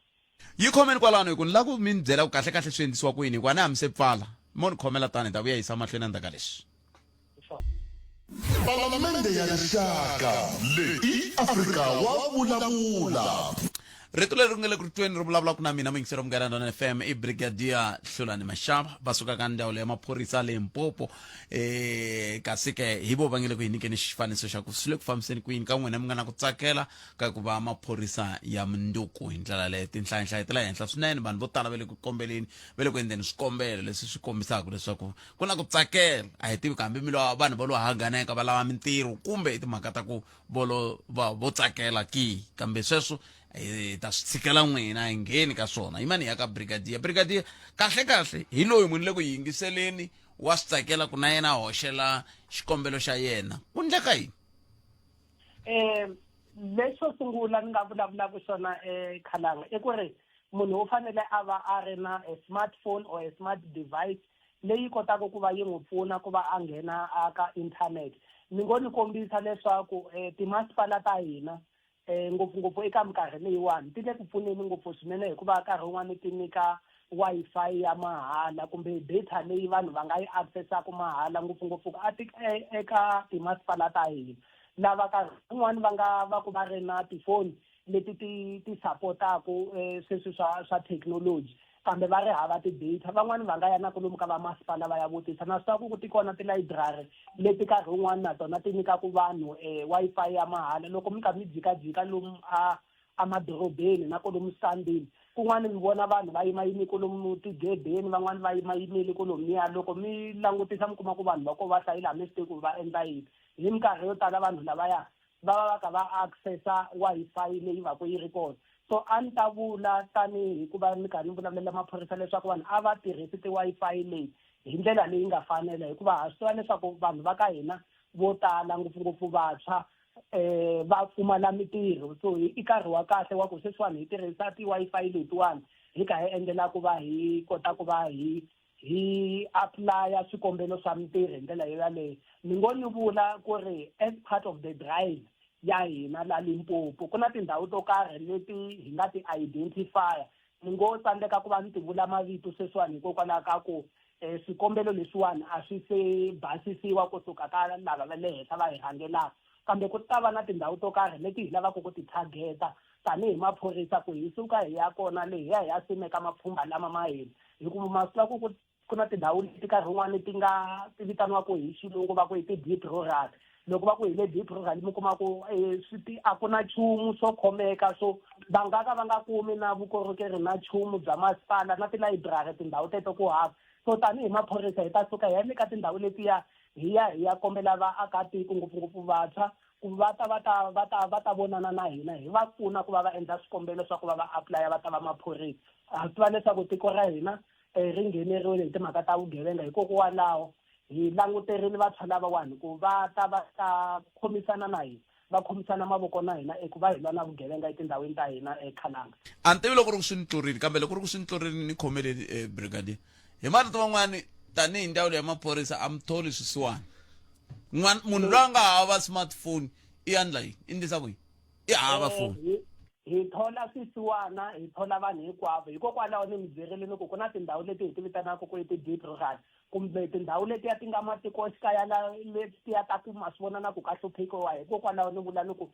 yi khomeni kwalano hi ku ni lava ku mi ni byela ku kahle kahle swi endlisiwa ku yini hikuva ni hambi se pfala mo ni khomela tani hi ta vuya yisa mahlweni endzhaku ka leswi Palamende ya Rixaka leyi i Afrika wa vulavula. Rito leri nga le ku ri tweni ri vulavulaka na mina muyingiseri wa Munghana Lonene FM i Brigadier Hlulani Mashava va suka ka ndzawulo ya maphorisa Limpopo eh kasi ke hi vo va nge le ku hi nyikeni xifaniso xa ku swi le ku fambiseni ku yini ka n'wina mi nga na ku tsakela ka ku va maphorisa ya munduku hi ndlela leyo tinhlayanhlaya ti le henhla swinene vanhu vo tala va le ku kombeleni va le ku endleni swikombelo leswi swi kombisaka leswaku ku na ku tsakela a hi tivi ku hambi mi lo vanhu va lo haganeka va lava mintirho kumbe i timhaka ta ku volo va vo tsakela ki kambe sweswo hi ta swi tshikela n'wina hi ngheni ka swona yimani ya ka brigadier brigadier kahle kahle hi loyi munhu le ku yingiseleni wa swi tsakela ku na yena a hoxela xikombelo xa yena ku ndleka yini Lexo sungula ni nga vulavulaka xona Khalanga i ku ri munhu u fanele a va a ri na a smartphone or a smart device leyi kotaka ku va yi n'wi pfuna ku va a nghena aka internet. Ni ngo ni kombisa leswaku timasipala ta hina ngopfungopfu eka minkarhi leyiwani ti le ku pfuneni ngopfu swinene hikuva nkarhi wun'wani ti nyika Wi-Fi ya mahala kumbe data leyi vanhu va nga yi access-aku mahala ngopfungopfu a ti eka timasipala ta hina lava nkarhi wun'wani va nga va ku va ri na tifoni leti ti ti sapotaku sweswi swa thekinoloji kambe va ri hava ti-data. Van'wani va nga ya na kwalomu ka vamasipala va ya vutisa. Na swi tiva ku ti kona tilayiburari leti nkarhi wun'wani na tona ti nyikaku vanhu Wi-Fi ya mahala loko mi kha mi jikajika lomu a emadorobeni na kwalomu switandini. Kun'wani mi vona vanhu va yimayime kwalomu tigedeni, van'wani va yimayimile kwalomuya. Loko mi langutisa mi kuma ku vanhu va kona va hlayile a mi swi tivi ku va endla yini. Hi minkarhi yo tala vanhu lavaya va va va kha va access-a Wi-Fi leyi va ku yi ri kona. So a ni ta vula tanihi ku va ni karhi ni vulavulela maphorisa leswaku vanhu a va tirhisi ti-Wi-Fi leyi hi ndlela leyi nga fanela hikuva ha swi tiva leswaku vanhu va ka hina vo tala ngopfungopfu vantshwa va pfumala mitirho. So i nkarhi wa kahle wa ku sweswiwani hi tirhisa ti-Wi-Fi letiwani hi kha hi endlela ku va hi kota ku va hi hi apulaya swikombelo swa mitirho hi ndlela yoyaleyo. Ni ngo ni vula ku ri as part of the drive ya hina la Limpopo ku na tindhawu to karhi leti hi nga ti identify-a. Ni ngo tsandzeka ku va ni ti vula mavito sweswiwani hikokwalaho ka ku swikombelo leswiwani a swi se basisiwa kusuka ka lava va le henhla va hi rhangelaka. Kambe ku ta va na tindhawu to karhi leti hi lavaka ku ti target-a tanihi maphorisa ku hi suka hi ya kona le hi ya hi ya simeka mapfhumba lama ma hina. Hikuva ma swi tiva ku ku na tindhawu leti nkarhi wun'wani ti nga ti vitaniwaka hi xilungu va ku i ti-deep rural. Loko va ku hi le deep rural mi kuma ku swi ti a ku na nchumu swo khomeka swo va nga ka va nga kumi na vukorhokeri na nchumu bya masipala na tilayiburari tindhawu teto ku hava. So tanihi maphorisa hi ta suka hi ya le ka tindhawu letiya hi ya hi ya kombela vaakatiko ngopfungopfu vantshwa ku va ta va ta va ta va ta vonana na hina hi va pfuna ku va va endla swikombelo swa ku va va apulaya va ta va maphorisa. Ha swi tiva leswaku tiko ra hina ri ngheneriwile hi timhaka ta vugevenga hikokwalaho hi languterile vantshwa lavawani ku va ta va ta khomisana na hina va khomisana mavoko na hina eku va hi lwa na vugevenga etindhawini ta hina eKhalanga. A ni tivi loko ri ku swi ni tlurile kambe loko ri ku swi ni tlurile ni khomeleni brigadier. Hi marito man'wani tanihi ndzawulo ya maphorisa a mi tholi swisiwana. N'wana munhu loyi a nga hava smartphone i endla yini? I endlisa ku yini? I hava foni. Hi thola swisiwana, hi thola vanhu hinkwavo. Hikokwalaho ni mi byerile ni ku ku na tindhawu leti hi ti vitanaka ku i ti-deep rural kumbe tindhawu letiya ti nga matikoxikaya la letiya ta ku ma swi vona na ku ka hluphekiwa. Hikokwalaho ni vula ni ku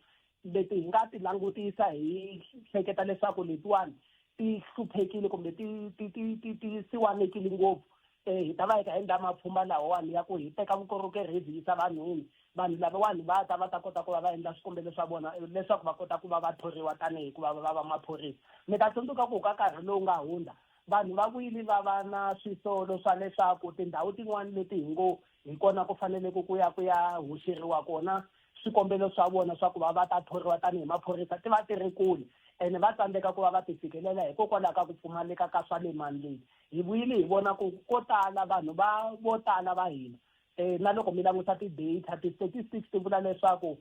leti hi nga ti langutisa hi hleketa leswaku letiwani ti hluphekile kumbe ti ti ti ti ti siwanekile ngopfu hi ta va hi kha hi endla mapfhumba lawawani ya ku hi teka vukorhokeri hi byi yisa vanhwini. Vanhu lavawani va ta va ta kota ku va va endla swikombelo swa vona leswaku va kota ku va va thoriwa tanihi ku va va va maphorisa. Mi ta tsundzuka ku ka nkarhi lowu nga hundza vanhu va vuyile va va na swisolo swa leswaku tindhawu tin'wani leti hi ngo hi kona ku faneleke ku ya ku ya hoxeriwa kona swikombelo swa vona swa ku va va ta thoriwa tanihi maphorisa ti va ti ri kule ene va tsandzeka ku va va ti fikelela hikokwalaho ka ku pfumaleka ka swa le mandleni. Hi vuyile hi vona ku ko tala vanhu va vo tala va hina na loko mi languta ti-data ti-statistics ti vula leswaku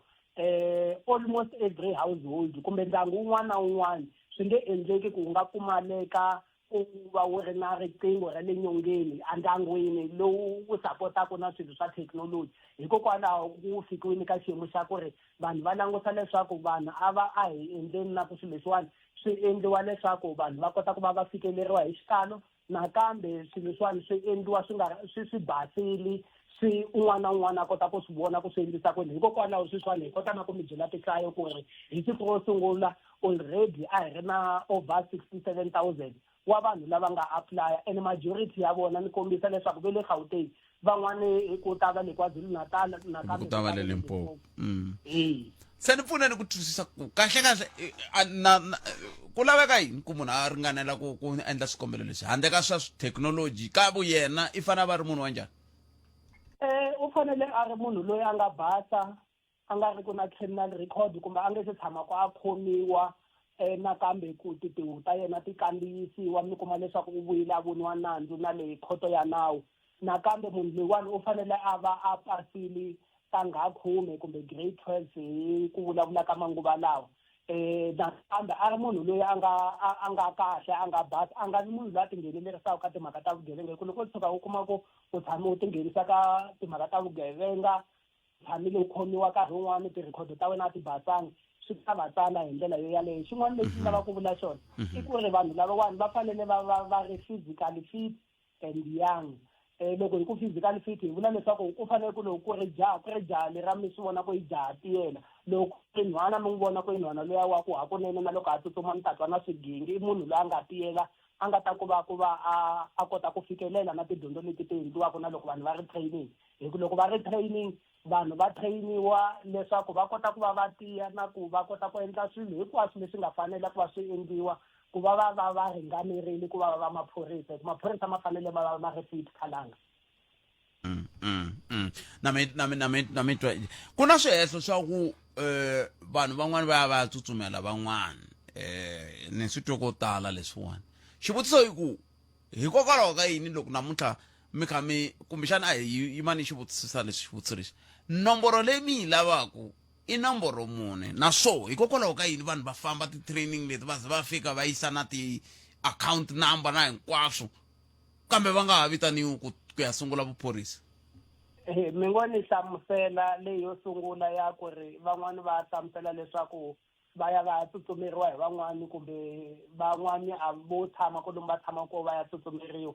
almost every household kumbe ndyangu wun'wana na wun'wana swi nge endleki ku wu nga pfumaleka ku va wu ri na riqingho ra le nyongeni endyangwini lowu wu sapotaka na swilo swa thekinoloji. Hikokwalaho ku fikiwile ka xiyimo xa ku ri vanhu va languta leswaku vanhu a va a hi endleni na ku swilo leswiwani swi endliwa leswaku vanhu va kota ku va va fikeleriwa hi xitalo nakambe swilo leswiwani swi endliwa swi nga swi swi basile swi un'wana na un'wana a kota ku swi vona ku swi endlisa kwini. Hikokwalaho sweswiwani hi kota na ku mi byela tinhlayo ku ri hi siku ro sungula already a hi ri na over 67,000 wa vanhu lava nga apply-a and majority ya vona ni kombisa leswaku ve le Gauteng van'wani ku ta va le KwaZulu-Natal nakambe ku ta va le Limpopo. Se ni pfuneni ku twisisa ku kahle kahle na, na ku laveka yini ku munhu a ringanela ku ku endla swikombelo leswi handle ka swa thekinoloji ka vuyena i fanele a va ri munhu wa njhani? U fanele a ri munhu loyi a nga basa a nga ri ku na criminal record kumbe a nge se tshama ku a khomiwa nakambe ku tintiho ta yena ti kandziyisiwa mi kuma leswaku u vuyile a voniwa nandzu na le khoto ya nawu. Nakambe munhu loyiwani u fanele a va a pasile. ntangha khume kumbe grade 12 hi ku vulavula ka manguva lawa. Nakambe a ri munhu loyi a nga a nga kahle, a nga basa, a nga vi munhu loyi a tinghenelerisaka ka timhaka ta vugevenga, hi ku loko u tshuka u kuma ku u tshame u tinghenisa ka timhaka ta vugevenga, tshamile u khomiwa nkarhi wun'wani, tirhikhodo ta wena a ti basanga, swi ta va tsana hi ndlela yo yaleyo. Xin'wana lexi ni lavaka ku vula xona i ku ri vanhu lavawani va fanele va va va ri physically fit and young. Loko hi ku physically fit hi vula leswaku ku fanele ku loko ku ri jaha, ku ri jaha lera mi swi vona ku i jaha tiyela, loko ku ri nhwana mi n'wi vona ku i nhwana luya wa ku hakunene na loko a tsutsuma mi ta twa na swigingi, i munhu loyi a nga tiyela, a nga ta ku va ku va a kota ku fikelela na tidyondzo leti ti endliwaka na loko vanhu va ri training. Hi ku loko va ri training, vanhu va trainiwa leswaku va kota ku va va tiya na ku va kota ku endla swilo hinkwaswo leswi nga fanela ku va swi endliwa ku va va va va ringanerile ku va va va maphorisa, hi ku maphorisa ma fanele ma va ma ri fit khalanga. Na mi na mi na mi na mi twa ku na swihehlo swa ku vanhu van'wani va ya va ya tsutsumela van'wani, ni swi twe ko tala leswiwani. Xivutiso i ku hikokwalaho ka yini loko namuntlha mi kha mi kumbexana a hi yima ni xivutisisa leswi xivutiso lexi, nomboro leyi mi yi lavaku i nomboro muni, naswo hikokwalaho ka yini vanhu va famba ti-training leti va ze va fika va yisa na ti-account number na hinkwaswo kambe va nga ha vitaniwi ku ya sungula vuphorisa? Mi ngo ni hlamusela leyi yo sungula ya ku ri van'wani va hlamusela leswaku va ya va ya tsutsumeriwa hi van'wani, kumbe van'wani a vo tshama kwalomu va tshama ko va ya tsutsumeriwa.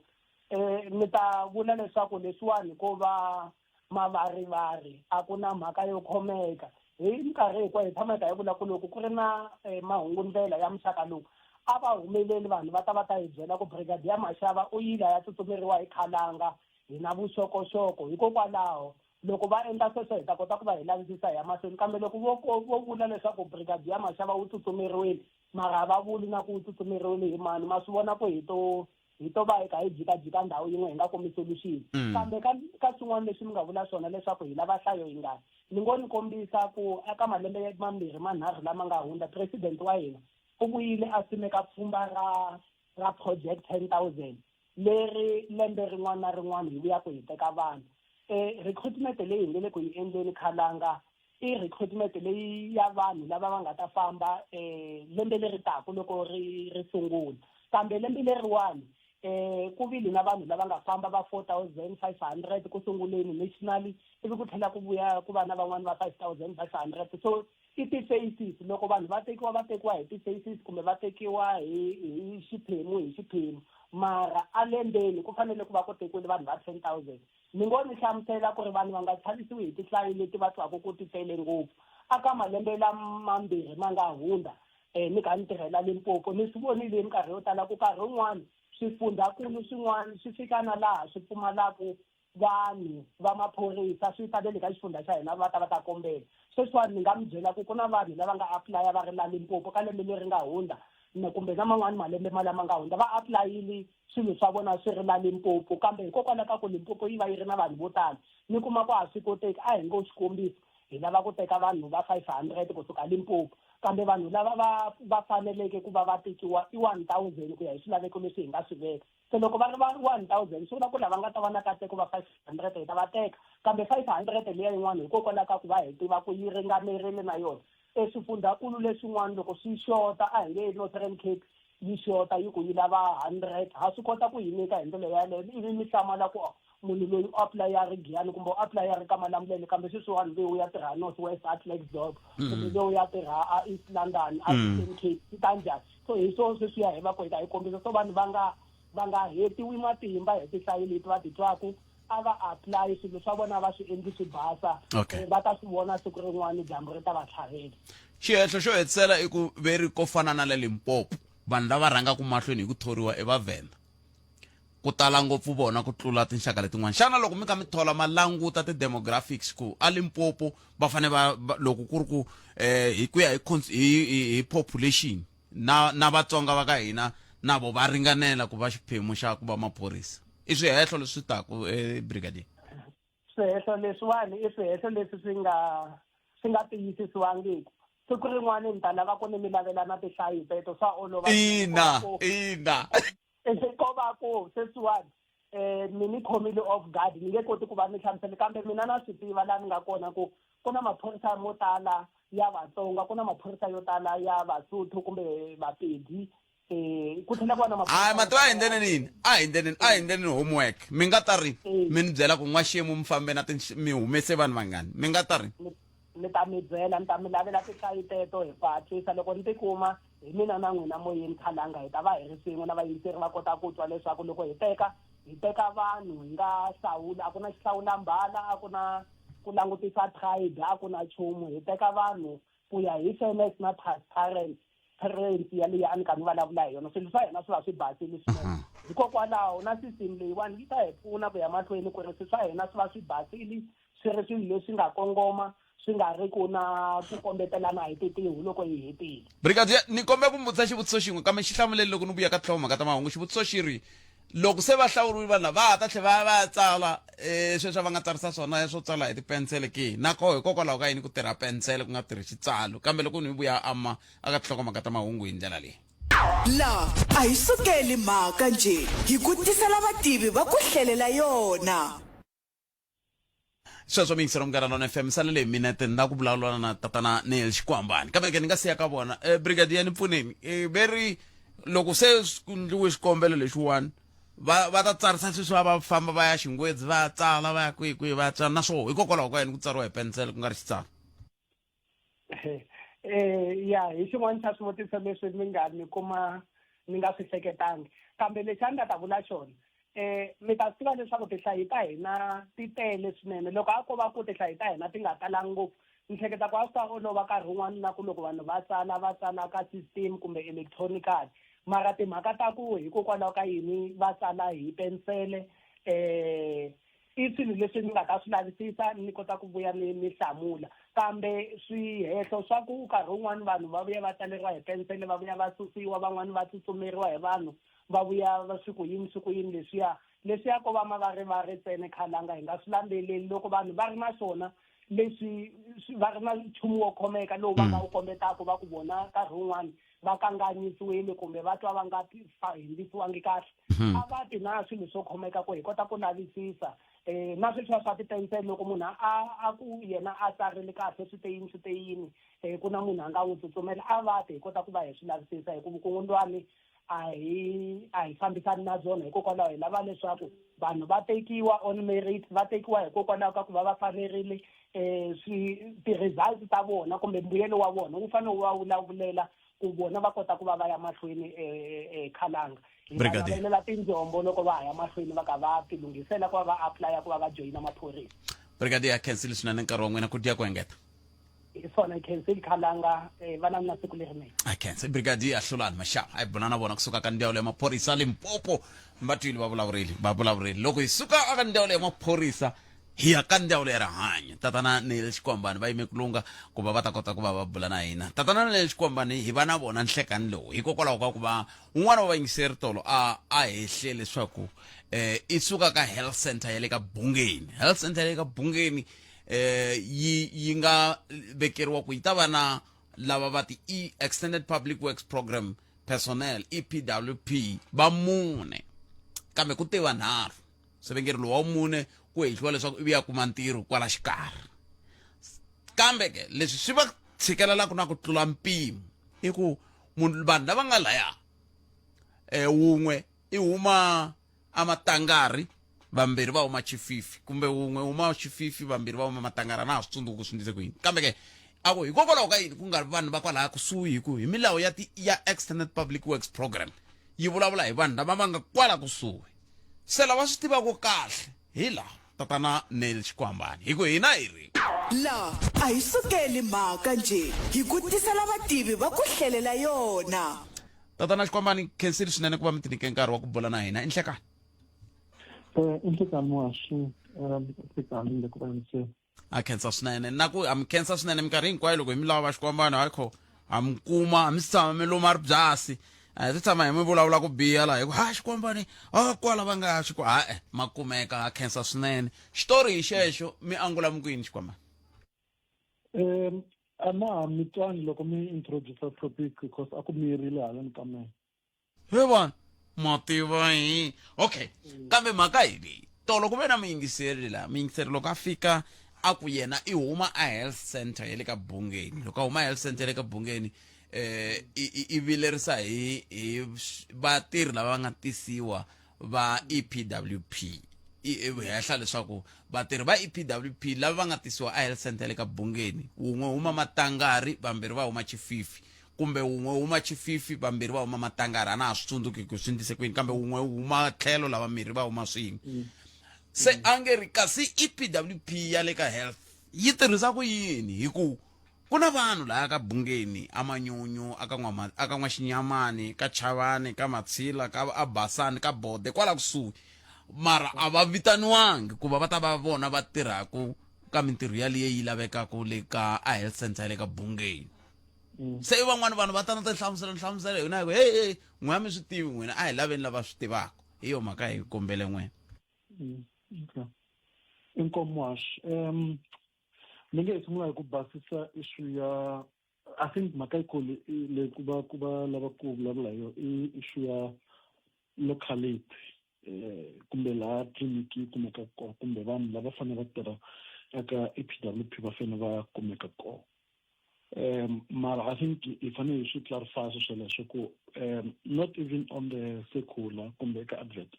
Ni ta vula leswaku leswiwani ko va mavarivari, a ku na mhaka yo khomeka. Hi minkarhi hinkwayo hi tshama hi kha hi vula ku loko ku ri na mahungundlela ya muxaka lowu, a va humeleli vanhu va ta va ta hi byela ku Brigadier Mashava u yile a ya tsutsumeriwa hi khalanga, hi na vuxokoxoko. Hikokwalaho loko va endla sweswo hi ta kota ku va hi lavisisa hi ya mahlweni. Kambe loko vo vula leswaku Brigadier Mashava wu tsutsumeriwile, mara a va vuli na ku wu tsutsumeriwile hi mani, ma swi vona ku hi to va hi kha hi jikajika ndhawu yin'we hi nga kumi solution. Kambe ka swin'wana leswi mi nga vula swona leswaku hi lava nhlayo yingani, ni ngo ni kombisa ku eka malembe mambirhi manharhu lama nga hundza, president wa hina u vuyile a simeka pfhumba ra project 10,000 leri lembe rin'wana na rin'wana hi vuya ku hi teka vanhu. Recruitment leyi hi nge le ku yi endleni khalanga i recruitment leyi ya vanhu lava va nga ta famba lembe leri taka loko ri sungula. Kambe lembe leriwani ku vile na vanhu lava nga famba va 4,500 ku sunguleni nationally, ivi ku tlhela ku vuya ku va na van'wani va 5,500. So i ti-phases, loko vanhu va tekiwa va tekiwa hi ti-phases kumbe va tekiwa hi xiphemu hi xiphemu, mara a lembeni ku fanele ku va ku tekiwile vanhu va 10,000. Ni ngo ni hlamusela ku ri vanhu va nga chavisiwi hi tinhlayo leti va twaka ku ti tele ngopfu. Aka malembe lamambirhi ma nga hundza, ni kha ni tirhela Limpopo, ni swi vonile hi minkarhi yo tala ku nkarhi wun'wani swifundzakulu swin'wana swi fika na laha swi pfumalaka vanhu va maphorisa, swi ta le ka xifundza xa hina va ta va ta kombela. Sweswiwani ni nga mi byela ku ku na vanhu lava nga apply-a va ri la Limpopo ka lembe leri nga hundza kumbe na man'wani malembe ma lama nga hundza, va apply-ile swilo swa vona swi ri la Limpopo, kambe hikokwalaho ka ku Limpopo yi va yi ri na vanhu vo tala, mi kuma ku a swi koteki. A hi ngo xikombiso hi lava ku teka vanhu va 500 kusuka Limpopo, kambe vanhu lava va faneleke ku va va tekiwa i 1,000 ku ya hi swilaveko leswi hi nga swi veka. Se loko va ri va 1,000 swi vula ku lava nga ta va na kateko va 500 hi ta va teka, kambe 500 liya yin'wana hikokwalaho ka ku va hi tiva ku yi ringanerile na yona. Eswifundzakulu leswin'wana loko swi xota, a hi nge Northern Cape yi xota yi ku yi lava 100, ha swi kota ku yi nyika hi ndlela yaleyo, ivi mi hlamala ku munhu loyi u apply a ri Giyani kumbe u apply a ri ka Malamulele, kambe sweswiwani loyi u ya tirha North West a Klerksdorp, kumbe loyi u ya tirha a East London a Eastern Cape, swi ta njhani? So hi swo sweswiya hi va ku hi ta hi kombisa. So vanhu va nga hetiwi matimba hi tinhlayo leti va ti twaku, a va apply swilo swa vona va swi endli swi basa. Va ta swi vona siku rin'wana dyambu ri ta va tlhavela. Xihehlo xo hetisela i ku veri ko fana na le Limpopo, vanhu lava rhangaka mahlweni hi ku thoriwa i Vavhenda, ku tala ngopfu vona ku tlula tinxaka letin'wana. Xana loko mi kha mi thola ma languta ti-demographics ku a Limpopo va fane va, va loko ku ri ku hi ku ya hi, hi, hi, hi population na Vatsonga va ka hina na vo va ringanela ku va xiphemu xa ku va maphorisa? I swihehlo leswi taku brigadier? Swihehlo leswiwani i swihehlo leswi swi nga tiyisisiwangiki. Siku rin'wana ni ta lava ku ni mi lavelana tinhlayo teto, swa olova. Ina, ina. Ko va ku sweswiwani Mi ni khomile off guard, ni nge koti ku va ni hlamusela, kambe mina na swi tiva laha ni nga kona ku ku na maphorisa mo tala ya Vatsonga, ku na maphorisa yo tala ya Vasotho kumbe Vapedi, ku tlhela ku va na Hayi, mativa, a hi ndleni yini, a hi ndleni homework. Mi nga ta ri mi ni byela ku n'waxemu mi fambe na mi humese vanhu vangani, mi nga ta ri Ni ta mi byela, ni ta mi lavela tinhlayo teto hi ku hatlisa loko ni ti kuma. Hi mina na n'wina moyeni khalanga hi ta va hi ri swin'we na vayingiseri va kota ku twa leswaku loko hi teka, hi teka vanhu hi nga hlawuli, a ku na xihlawulambala, a ku na ku langutisa tribe, a ku na nchumu. Hi teka vanhu ku ya hi fairness na transparency yaliya a ni karhi ni vulavula hi yona. Swilo swa hina swi va swi basile swinene. Hikokwalaho na system leyiwani yi ta hi pfuna ku ya mahlweni ku ri swilo swa hina swi va swi basile, swi ri swilo leswi nga kongoma, swi nga ri ku na ku kombetelana hi titihu loko hi hetile. Brigadier, ni kombela ku mi vutisa xivutiso xin'we, kambe xi hlamuleni loko ni vuya ka tinhlokomhaka ta mahungu. Xivutiso xi ri, loko se va hlawuriwile vanhu lava, va ha ta tlhela va ya va ya tsala sweswi va nga tsarisa swona swo tsala hi tipensele ke? Na koho hikokwalaho ka yini ku tirha pensele ku nga tirhi xitsalo? Kambe loko ni vuya ama aka tinhlokomhaka ta mahungu hi ndlela leyi. La a hi sukeli mhaka njhe, hi ku tisela vativi va ku hlelela yona. Sweswo mi yingisela Munghana Lona FM. Salele hi minete ni la ku vulavula na tatana Neil Xikwambani, kambe ke ni nga siya ka vona. Brigadier, ni pfuneni. Ve ri loko se ku ndliwe xikombelo lexiwani, va ta tsarisa sweswi, va famba va ya Xingwedzi va ya tsala, va ya kwihi kwihi va ya tsala. Naswona hikokwalaho ka yini ku tsariwa hi pensele ku nga ri xitsalo? Ya, hi xin'wana xa swivutiso leswi mi nga ni kuma ni nga swi hleketangi, kambe lexi a ni nga ta vula xona, mi ta swi tiva leswaku tinhlayo ta hina ti tele swinene. Loko a ko va ku tinhlayo ta hina ti nga talangi ngopfu, ni hleketa ku a swi ta olova nkarhi wun'wani na ku loko vanhu va tsala, va tsala ka system kumbe electronically. Mara timhaka ta ku hikokwalaho ka yini va tsala hi pensele, i swilo leswi ni nga ta swi lavisisa ni kota ku vuya ni hlamula. Kambe swihehlo swa ku nkarhi wun'wani vanhu va vuya va tsaleriwa hi pensele, va vuya va susiwa, van'wani va tsutsumeriwa hi vanhu, va vuya va swi ku yini, swi ku yini leswiya, leswiya ko va mavarivari ntsena khalanga, hi nga swi landzeleli. Loko vanhu va ri na swona leswi, va ri na nchumu wo khomeka lowu va nga wu kombetaka, va ku vona nkarhi wun'wani va kanganyisiwile kumbe va twa va nga hindzisiwangi kahle, a va ti na swilo swo khomeka ku hi kota ku lavisisa. Na sweswiya swa tipensele, loko munhu a ku yena a tsarile kahle swi te yini, swi te yini, ku na munhu a nga n'wi tsutsumela, a va ti hi kota ku va hi swi lavisisa, hi ku vukungundzwani a hi fambisani na byona. Hikokwalaho hi lava leswaku vanhu va tekiwa on merit, va tekiwa hikokwalaho ka ku va va fanerile. Swi ti-results ta vona kumbe mbuyelo wa vona wu fanele wu va vulavulela ku vona va kota ku va va ya mahlweni. Khalanga, hi va Brigadier. navelela tinjombo loko va ha ya mahlweni va ka va ti lunghisela ku va va apply-a ku va va joyina maphorisa. Brigadier, khensile swinene nkarhi wa n'wina. Ku dya ku engeta. Hi swona, khensile khalanga, va na na siku lerinene. A khensa Brigadier Hlulani Mashava, a hi bula na vona kusuka ka ndzawulo ya maphorisa Limpopo. Va twile, va vulavurile, va vulavurile. Loko hi suka aka ndzawulo ya maphorisa hi ya ka ndzawulo ya rihanyo, tatana Neil Xikwambani va yime ku lunga ku va va ta kota ku va va bula na hina. Tatana Neil Xikwambani hi va na vona nhlekani lowu hikokwalaho ka ku va un'wana wa vayingiseri tolo a hehle leswaku i suka ka health center ya le ka Bungeni. Health center ya le ka Bungeni yi nga vekeriwa ku yi ta va na lava va ti E Extended Public Works Program personnel, EPWP, va mune, kambe ku te vanharhu. Se va nge ri lowa mune ku hehliwa leswaku i vuya kuma ntirho kwala xikarhi, kambe ke leswi swi va tshikelelaka na ku tlula mpimo i ku munhu vanhu lava nga laya, wun'we i huma amatangari, vambirhi va huma Chififi, kumbe wun'we huma Chififi, vambirhi va huma Matangari. A na ha swi tsundzuki ku swi ndlise ku yini, kambe ke a ku hikokwalaho ka yini ku nga ri vanhu va kwalaya kusuhi, hi ku hi milawu ya ti ya Extended Public Works Program yi vulavula hi vanhu lava va nga kwala kusuhi. Se lava swi tivaka kahle hi laha tatana Neil Xikwambani, hi ku hina hi ri La a hi sukeli mhaka njhe, hi ku tisela vativi va ku hlelela yona. Tatana Xikwambani, khensile swinene ku va mi tinike nkarhi wa ku bula na hina. I nhlekani. I nhlekani muhaxi, nhlekani le ku vayingiseni. A khensa swinene na ku a mi khensa swinene minkarhi hinkwayo loko hi mi lava va Xikwambani, hayi kho ha mi kuma, a mi si tshama mi luma ribyasi, a hi si tshama hi mi vulavula ku biha laha hi ku ha Xikwambani a kwala va nga xi ha-e ma kumeka. Ha khensa swinene. Xitori hi xexo, mi angula mi ku yini Xikwambani? A na ha mi twani loko mi introduce topic because a ku mirile haleni ka mehe. He vona. Mativa hi okay. Kambe mhaka hi leyi, tolo ku ve na muyingiseri la, muyingiseri loko a fika a ku yena i huma a health center ya le ka Bungeni. Loko a huma health center ya le ka Bungeni, eh i vilerisa hi hi vatirhi lava nga tisiwa va EPWP, i hehla leswaku vatirhi va EPWP lava va nga tisiwa a health center ya le ka Bungeni, wun'we huma Matangari, vambirhi va huma Chififi, kumbe wun'we huma Chififi, vambirhi va huma Matangari, a na ha swi tsundzuki ku swi endlise kwini, kambe wun'we huma tlhelo, lava mirhi va huma swin'we. Se a nge ri kasi EPWP ya le ka health yi tirhisa ku yini, hi ku ku na vanhu laya ka Bungeni, a Manyunyu, aka n'wa aka N'waxinyamani, ka Chavani, ka Matshila, ka Abasani, ka Bode kwala kusuhi, mara a va vitaniwangi ku va va ta va vona va tirhaku ka mintirho yaliye yi lavekaku le ka a health center ya le ka Bungeni. Se i van'wani vanhu va ta na tinhlamuselo nhlamuselo hina hi ku hey, hey, n'wina mi swi tivi, n'wina a hi laveni lava swi tivaka. Hi yo mhaka hi kombele n'wina. Okay. Inkomu haxi. Ni nge hi sungula hi ku basisa issue ya, I think mhaka yikulu leyi ku va lava ku vulavula hi yona i issue ya locality, kumbe laha tliliniki yi kumeka kona, kumbe vanhu lava fanele va tirha eka EPWP va fanele va kumeka kona. Mara I think hi fanele hi swi clarify sweswoleswo ku not even on the circular kumbe eka advert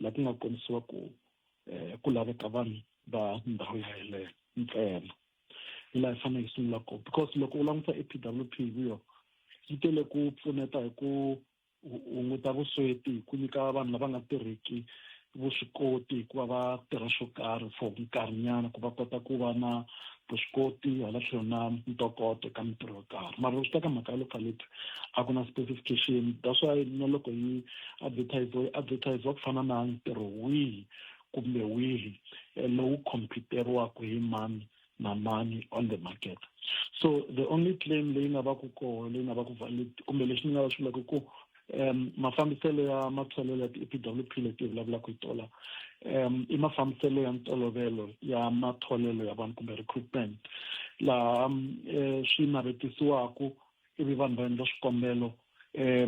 laha ku nga kombisiwa ku ku laveka vanhu va ndhawu ya yeleyo ntsena. Hi laha hi fanele hi sungula kona, because loko u languta EPWP hi vuyo yi tele ku pfuneta hi ku hunguta vusweti, hi ku nyika vanhu lava nga tirhiki vuswikoti hi ku va va tirha xo karhi for nkarhinyana, ku va kota ku va na vuswikoti hala tlhelo na ntokoto eka mintirho yo karhi. Mara loko swi ta ka mhaka ya locality, a ku na specification. That's why na loko yi advertise, yi advertise ku fana na ntirho wihi kumbe wihi lowu competeriwaka hi mani na mani on the market. So the only claim leyi nga va ku koho, leyi nga va ku valid, kumbe lexi ni nga va swi vulaka ku mafambiselo ya matholelo ya ti-EPWP leti hi vulavulaka hi tola, i mafambiselo ya ntolovelo ya matholelo ya vanhu kumbe recruitment, laha swi navetisiwaku ivi vanhu va endla swikombelo,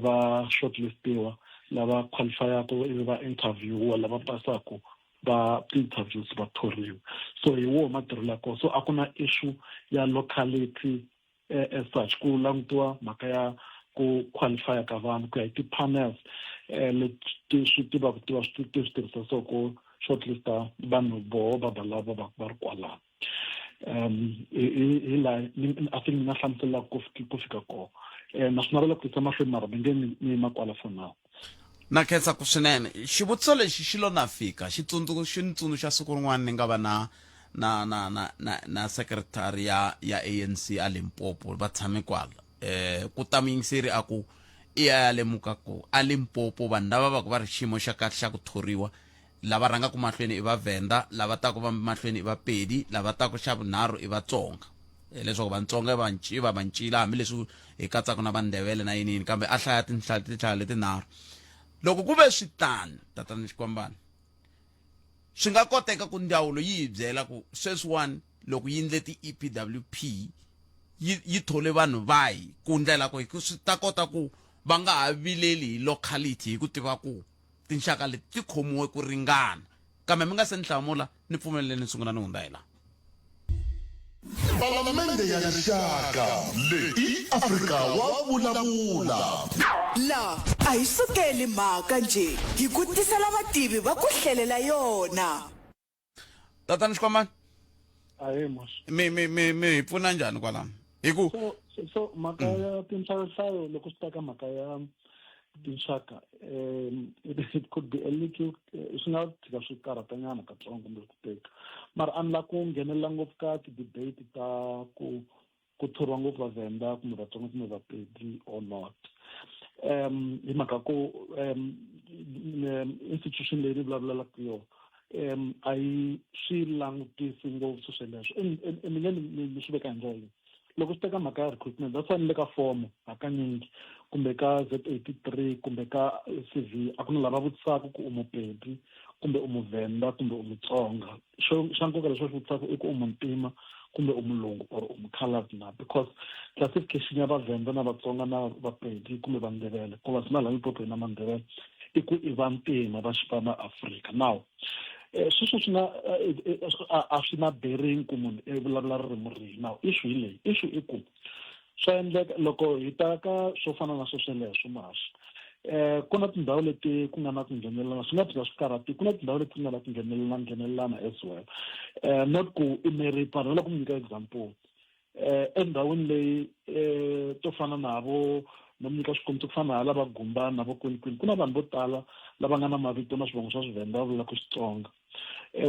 va shortlistiwa lava qualifyaka, ivi va interviewiwa, lava pasaku va interviews va thoriwa. So hi woho matirhelo ya kona. So a ku na issue ya locality as such. Ku langutiwa mhaka ya ku qualifya ka vanhu ku ya hi ti-panels leti swi tivaka tiva swi ti swi tirhisa, so ku shortlista vanhu voho va va lava va va ri kwalano. Hi laha I think ni nga hlamusela ku fika kona. Na swi navela ku yisa mahlweni, mara mi nge ni yima kwala for now. Na khensa ku swinene. Xivutiso lexi xi lo na fika xi tsundzuka, xi ni tsundzuxa siku rin'wana ni nga va na secretary ya ANC a Limpopo, va tshame kwala, ku ta muyingiseri a ku i ya lemuka ku a Limpopo vanhu lava va ku va ri xiyimo xa kahle xa ku thoriwa, lava rhangaka mahlweni i Vavhenda, lava taku va mahlweni i Vapedi, lava taku xa vunharhu i Vatsonga, leswaku Vatsonga i va Vancila, hambileswi hi katsaka na Vandebele na yini yini, kambe a hlaya tinhlaya letinharhu. Loko ku ve swi tano, tatana Xikwambana, swi nga koteka ku ndzawulo yi hi byela ku sweswiwani loko yi ndle ti-EPWP yi thole vanhu vahi, ku ndlela ku swi ta kota ku va nga ha vileli hi locality, hi ku tiva ku tinxaka leti ti khomiwe ku ringana. Kambe mi nga se ni hlamula, ni pfumeleleni ni sungula ni hundza hi laha. Palamende ya Rixaka leyi i Afrika wa vulavula. La a hi sukeli mhaka njhe, hi ku tisela vativi va ku hlelela yona. Tatana Xikwamani. Ahee, mos. Mi hi pfuna njhani kwalano? Hi ku So mhaka ya tinhlayohlayo, loko swi ta ka mhaka ya tinxaka, it could be a little, swi nga tshika swi karhatanyana katsongo kumbe ku tika, mara a ni la ku nghenelela ngopfu ka ti-debate ta ku thoriwa ngopfu Vavhenda kumbe Vatsonga kumbe Vapedi or not, hi mhaka ku institution leyi ni vulavulelaka yona a yi swi langutisi ngopfu sweleswo. Ni nge ni swi veka hi ndlela leyi: loko swi teka mhaka ya recruitment, that's why ni le ka fomo hakanyingi kumbe ka Z83 kumbe ka CV, a ku na lava vutisaka ku u Mupedi kumbe u Muvhenda kumbe u Mutsonga. Xo xa nkoka leswi va swi vutisaka i ku u Muntima kumbe u Mulungu or u Mukhalabye na, because classification ya Vavhenda na Vatsonga na Vapedi kumbe Vandebele, ku va sina laha Limpopo hi na Mandebele, i ku i vantima va va maAfrika. Now sweswo swi na a swi na bearing ku munhu i vulavula ririmi rihi. Now issue hi leyi, issue i ku swa endleka loko hi ta ka swo fana na swesweleswo muhaxi ku na tindhawu leti ku nga na ku nghenelelana swi nga tlhela swi karhati ku na tindhawu leti ku nga na ku nghenelelana nghenelelana as well not ku i merit vanhu va lava ku mi nyika example endhawini leyi to fana na vo no mi nyika xikombiso ku fana na hala va Gumbani na vo kwini kwini ku na vanhu vo tala lava nga na mavito na swivongo swa Swivhenda va vulaka Xitsonga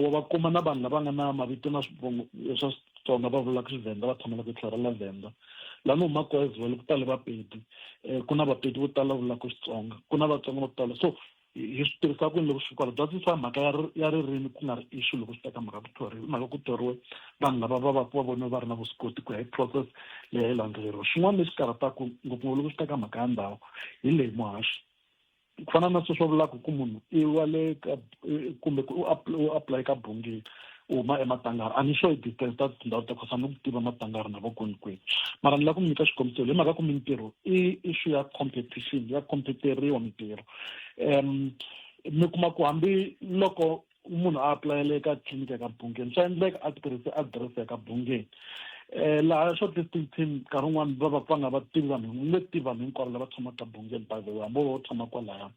wa va kuma na vanhu lava nga na mavito na swivongo swa Xitsonga va vulaka Xivhenda va tshamelaka tlhelo ra la Venda laha ni humaka kona as well ku tale Vapedi ku na Vapedi vo tala vulaka Xitsonga ku na Vatsonga vo tala so hi swi tirhisa kwini loko swi kwala that's why mhaka ya ya ririmi ku nga ri issue loko swi ta ka mhaka ku thoriwa i mhaka ku thoriwe vanhu lava va va va voniwe va ri na vuswikoti ku ya hi process leyi a yi landzeleriwa xin'wana lexi karhataka ngopfungopfu loko swi ta ka mhaka ya ndhawu hi leyi muhaxi ku fana na sweswo vulaka ku munhu i wa le ka kumbe ku u apply ka Bungeni u huma eMatangari a ni sure distance ta tindhawu ta khosa ni ku tiva Matangari na vo kwini kwini mara ni lava ku mi nyika xikombiso hi mhaka ku mintirho i issue ya competition ya competeriwa mintirho mi kuma ku hambi loko munhu a apulayele eka tliliniki ya ka Bungeni swa endleka a tirhise adirese ya ka Bungeni laha shortlisting team nkarhi wun'wani va va va nga va tivi vanhu nge tivi vanhu hinkwavo lava tshamaka ka Bungeni by the way hambi vo tshama kwalaya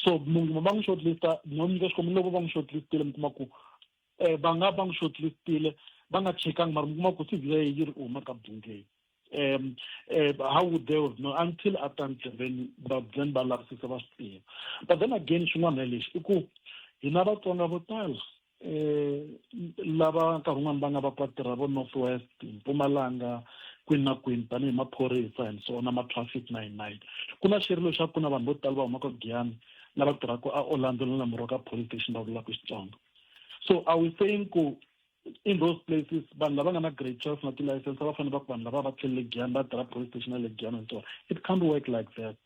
so munhu va n'wi shortlista no nyika xikombiso loko va n'wi shortlistile mi kuma ku va nga va n'wi shortlistile va nga chekangi mara mi kuma ku C_V ya yena yi ri u huma ka Bungeni how would they have known until a ta ndleveni va then va lavisisa va swi tiva but then again xin'wana hi lexi i ku hina Vatsonga vo tala lava nkarhi wun'wani va nga va ku va tirha vo North West Mpumalanga kwini na kwini tanihi maphorisa and so on na ma-traffic nine nine ku na xirilo xa ku na vanhu vo tala va humaka Giyani lava tirhaka a Orlando na Moroka police station va vulaka Xitsonga so are we saying ku in those places vanhu lava nga na grade 12 na ti-license va fanele va ku vanhu lava va tlhelele Giyani va tirha police station ya le Giyani and so on it can't work like that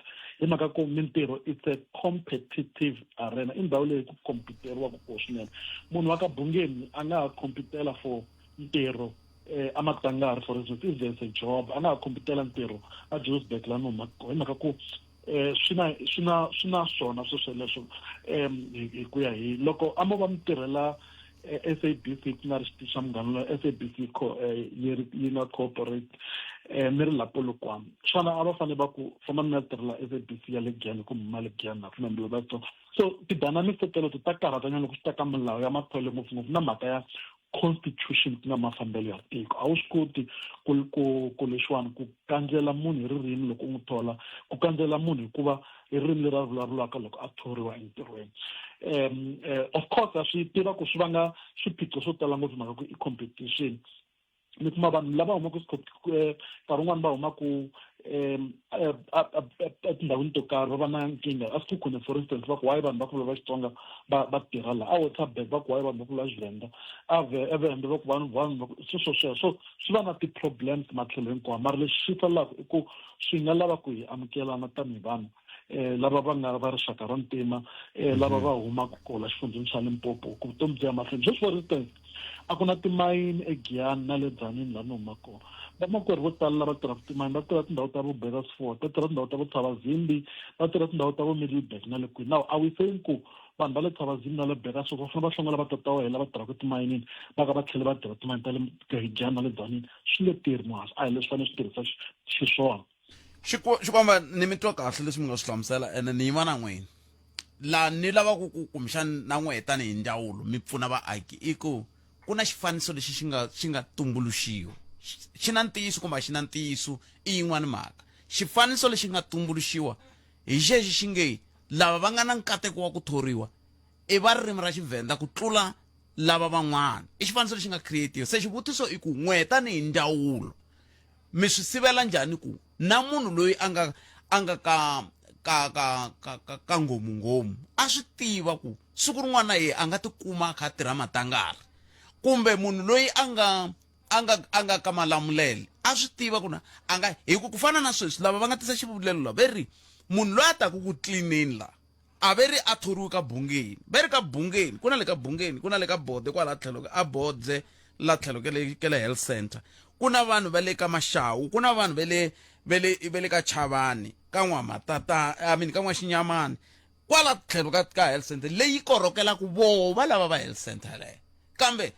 hi mhaka ku mintirho it's a competitive arena i ndhawu leyi ku competeriwaka koho swinene munhu wa ka Bungeni a nga ha competela for ntirho a Matangari for instance if there's a job a nga ha competela ntirho a Johannesburg laha ni humaka kona hi mhaka ku swi na swi na swi na swona swesweleswo hi ku ya hi loko a mo va mi tirhela SABC ku nga ri xitichi xa Munghana loyi SABC yi ri yi nga corporate mi ri la Polokwane xana a va fanele va ku famba mi ya tirhela SABC ya le Giyani kumbe ma le Giyani na kumbe va so ti-dynamics to teleto ta karhatanyana loko swi ta ka milawu ya mathole ngopfungopfu na mhaka ya constitution ku nga mafambelo ya tiko a wu swi koti ku ku ku lexiwani ku kandzela munhu hi ririmi loko u n'wi thola ku kandzela munhu hikuva hi ririmi leri a vulavulaka loko a thoriwa entirhweni of course ha swi tiva ku swi vanga swiphiqo swo tala ngopfu mhaka ku i competition mi kuma vanhu lava humaka nkarhi wun'wani va humaka etindhawini to karhi va va na nkingha a Sekhukhune for instance va ku why vanhu va ku vulavula Xitsonga va va tirha laha a Waterberg va ku why vanhu va ku vulavula Xivhenda a eVhembe va ku vanhu vanhu va ku sweswo sweswo so swi va na ti-problems matlhelo hinkwawo mara lexi xi salaka i ku swi nga lava ku hi amukelana tanihi vanhu lava va nga va rixaka ra ntima lava va humaka kona xifundzheni xa Limpopo ku vutomi byi ya mahlweni sweswi for instance a ku na timayini eGiyani na le Tzaneen laha ni humaka kona vamakwerhu vo tala lava tirhaka timayini va tirha tindhawu ta vo Beresford va tirha tindhawu ta vo Thabazimbi va tirha tindhawu ta vo Middelburg na le kwini now are we saying ku vanhu va le Thabazimbi na le Beresford va fanele va hlongola vatata wa hina lava tirhaka timayinini va ka va tlhela va tirha timayini ta le Giyani na le Tzaneen swi nge tirhi muhaxi a hi leswi fanele swi tirhisa xiswona Xikwamba ni mi twa kahle leswi mi nga swi hlamusela ene ni yima na n'wina laha ni lavaka ku kumbexani na n'wehe tanihi ndzawulo mi pfuna vaaki i ku ku na xifaniso lexi xi nga xi nga tumbuluxiwa xi na ntiyiso kumbe a xi na ntiyiso i yin'wani mhaka xifaniso lexi nga tumbuluxiwa hi xexi xi nge lava va nga na nkateko wa ku thoriwa i va ririmi ra Xivhenda ku tlula lava van'wana i xifaniso lexi nga creatiwa se xivutiso i ku n'wehe tanihi ndzawulo mi swi sivela njhani ku na munhu loyi a nga a nga ka ka ka ka ka, ka nghomu a swi tiva ku siku rin'wana na ye a nga tikuma a kha a tirha matangari kumbe munhu loyi a nga a nga a nga ka malamulele a swi tiva ku na a nga hi ku ku fana na sweswi lava va nga tisa xivulelo la ve ri munhu loyi a taku ku tlineni la a ve ri a thoriwi ka Bungeni ve ri ka Bungeni ku na le ka Bungeni ku na le ka Bode kwala tlhelo a Bodze la tlhelo ke le ke le health center ku na vanhu va le ka Maxawu ku na vanhu va le va le va le ka Chavani ka N'wamatata I mean ka N'waxinyamani. Kwala tlhelo ka ka health center leyi korhokelaka voho va lava va health center yaleyo. Kambe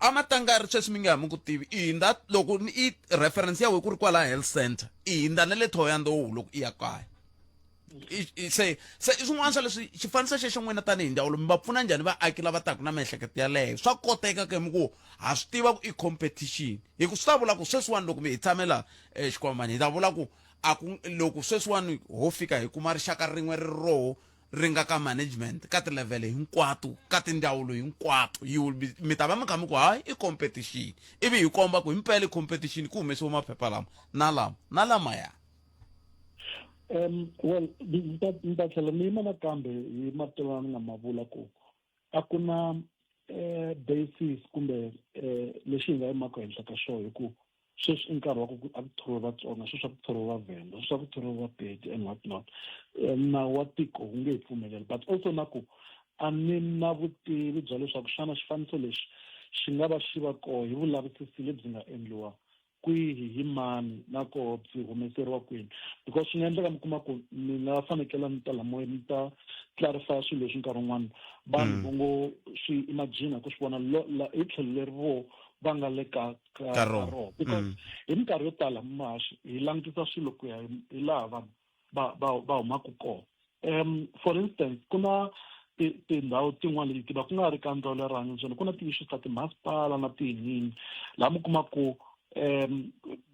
a Matangari sweswi mi nge ha mi ku tivi i hindza loko i reference ya wena ku ri kwala health center i hindza na le Thohoyandou loko i ya kaya. Se se i swin'wana swa leswi xifaniso xexo n'wina tanihi ndzawulo mi va pfuna njhani vaaki lava taka na miehleketo yaleyo swa koteka ke mi ku ha swi tiva ku i competition hi ku swi ta vula ku sweswiwani loko mi hi tshame laha eh, xikwamani hi ta vula ku a ku loko sweswiwani ho fika hi kuma rixaka rin'we ri roho ri nga ka management ka tilevhele hinkwato ka tindzawulo hinkwato you will be mi ta va mi kha mi ku hayi i competition ivi hi komba ku himpela i competition ku humesiwe maphepha lama na lama na lamaya um well ni ta ni ta tlhela ni yima nakambe hi marito lama ni nga ma vula ku a ku na eh basis kumbe eh lexi hi nga yimaka henhla ka xona hi ku sweswi i nkarhi wa ku a ku thoriwe Vatsonga sweswi a ku thoriwe Vavhenda sweswi a ku thoriwe Vapedi and what not nawu wa tiko wu nge hi pfumeleli but also na ku a ni na vutivi bya leswaku xana xifaniso lexi xi nga va xi va koho hi vulavisisi lebyi nga endliwa kwihi hi mani na koho byi humeseriwa kwini because swi nga endleka mi kuma ku ni nga fanekela ni ta la moyeni ni ta clarify swilo leswi nkarhi wun'wana vanhu va ngo swi imagine ku swi vona hi tlhelo leri vo va nga le ka ka Ka rona. rona because hi minkarhi yo tala muhaxi hi langutisa swilo ku ya hi laha vanhu va va va humaka kona um for instance ku na tindhawu tin'wana leti tiva ku nga ri ka ndzawulo ya rihanyo ntsena ku na ti-issues ta timasipala na tiyiniyini laha mi kuma ku um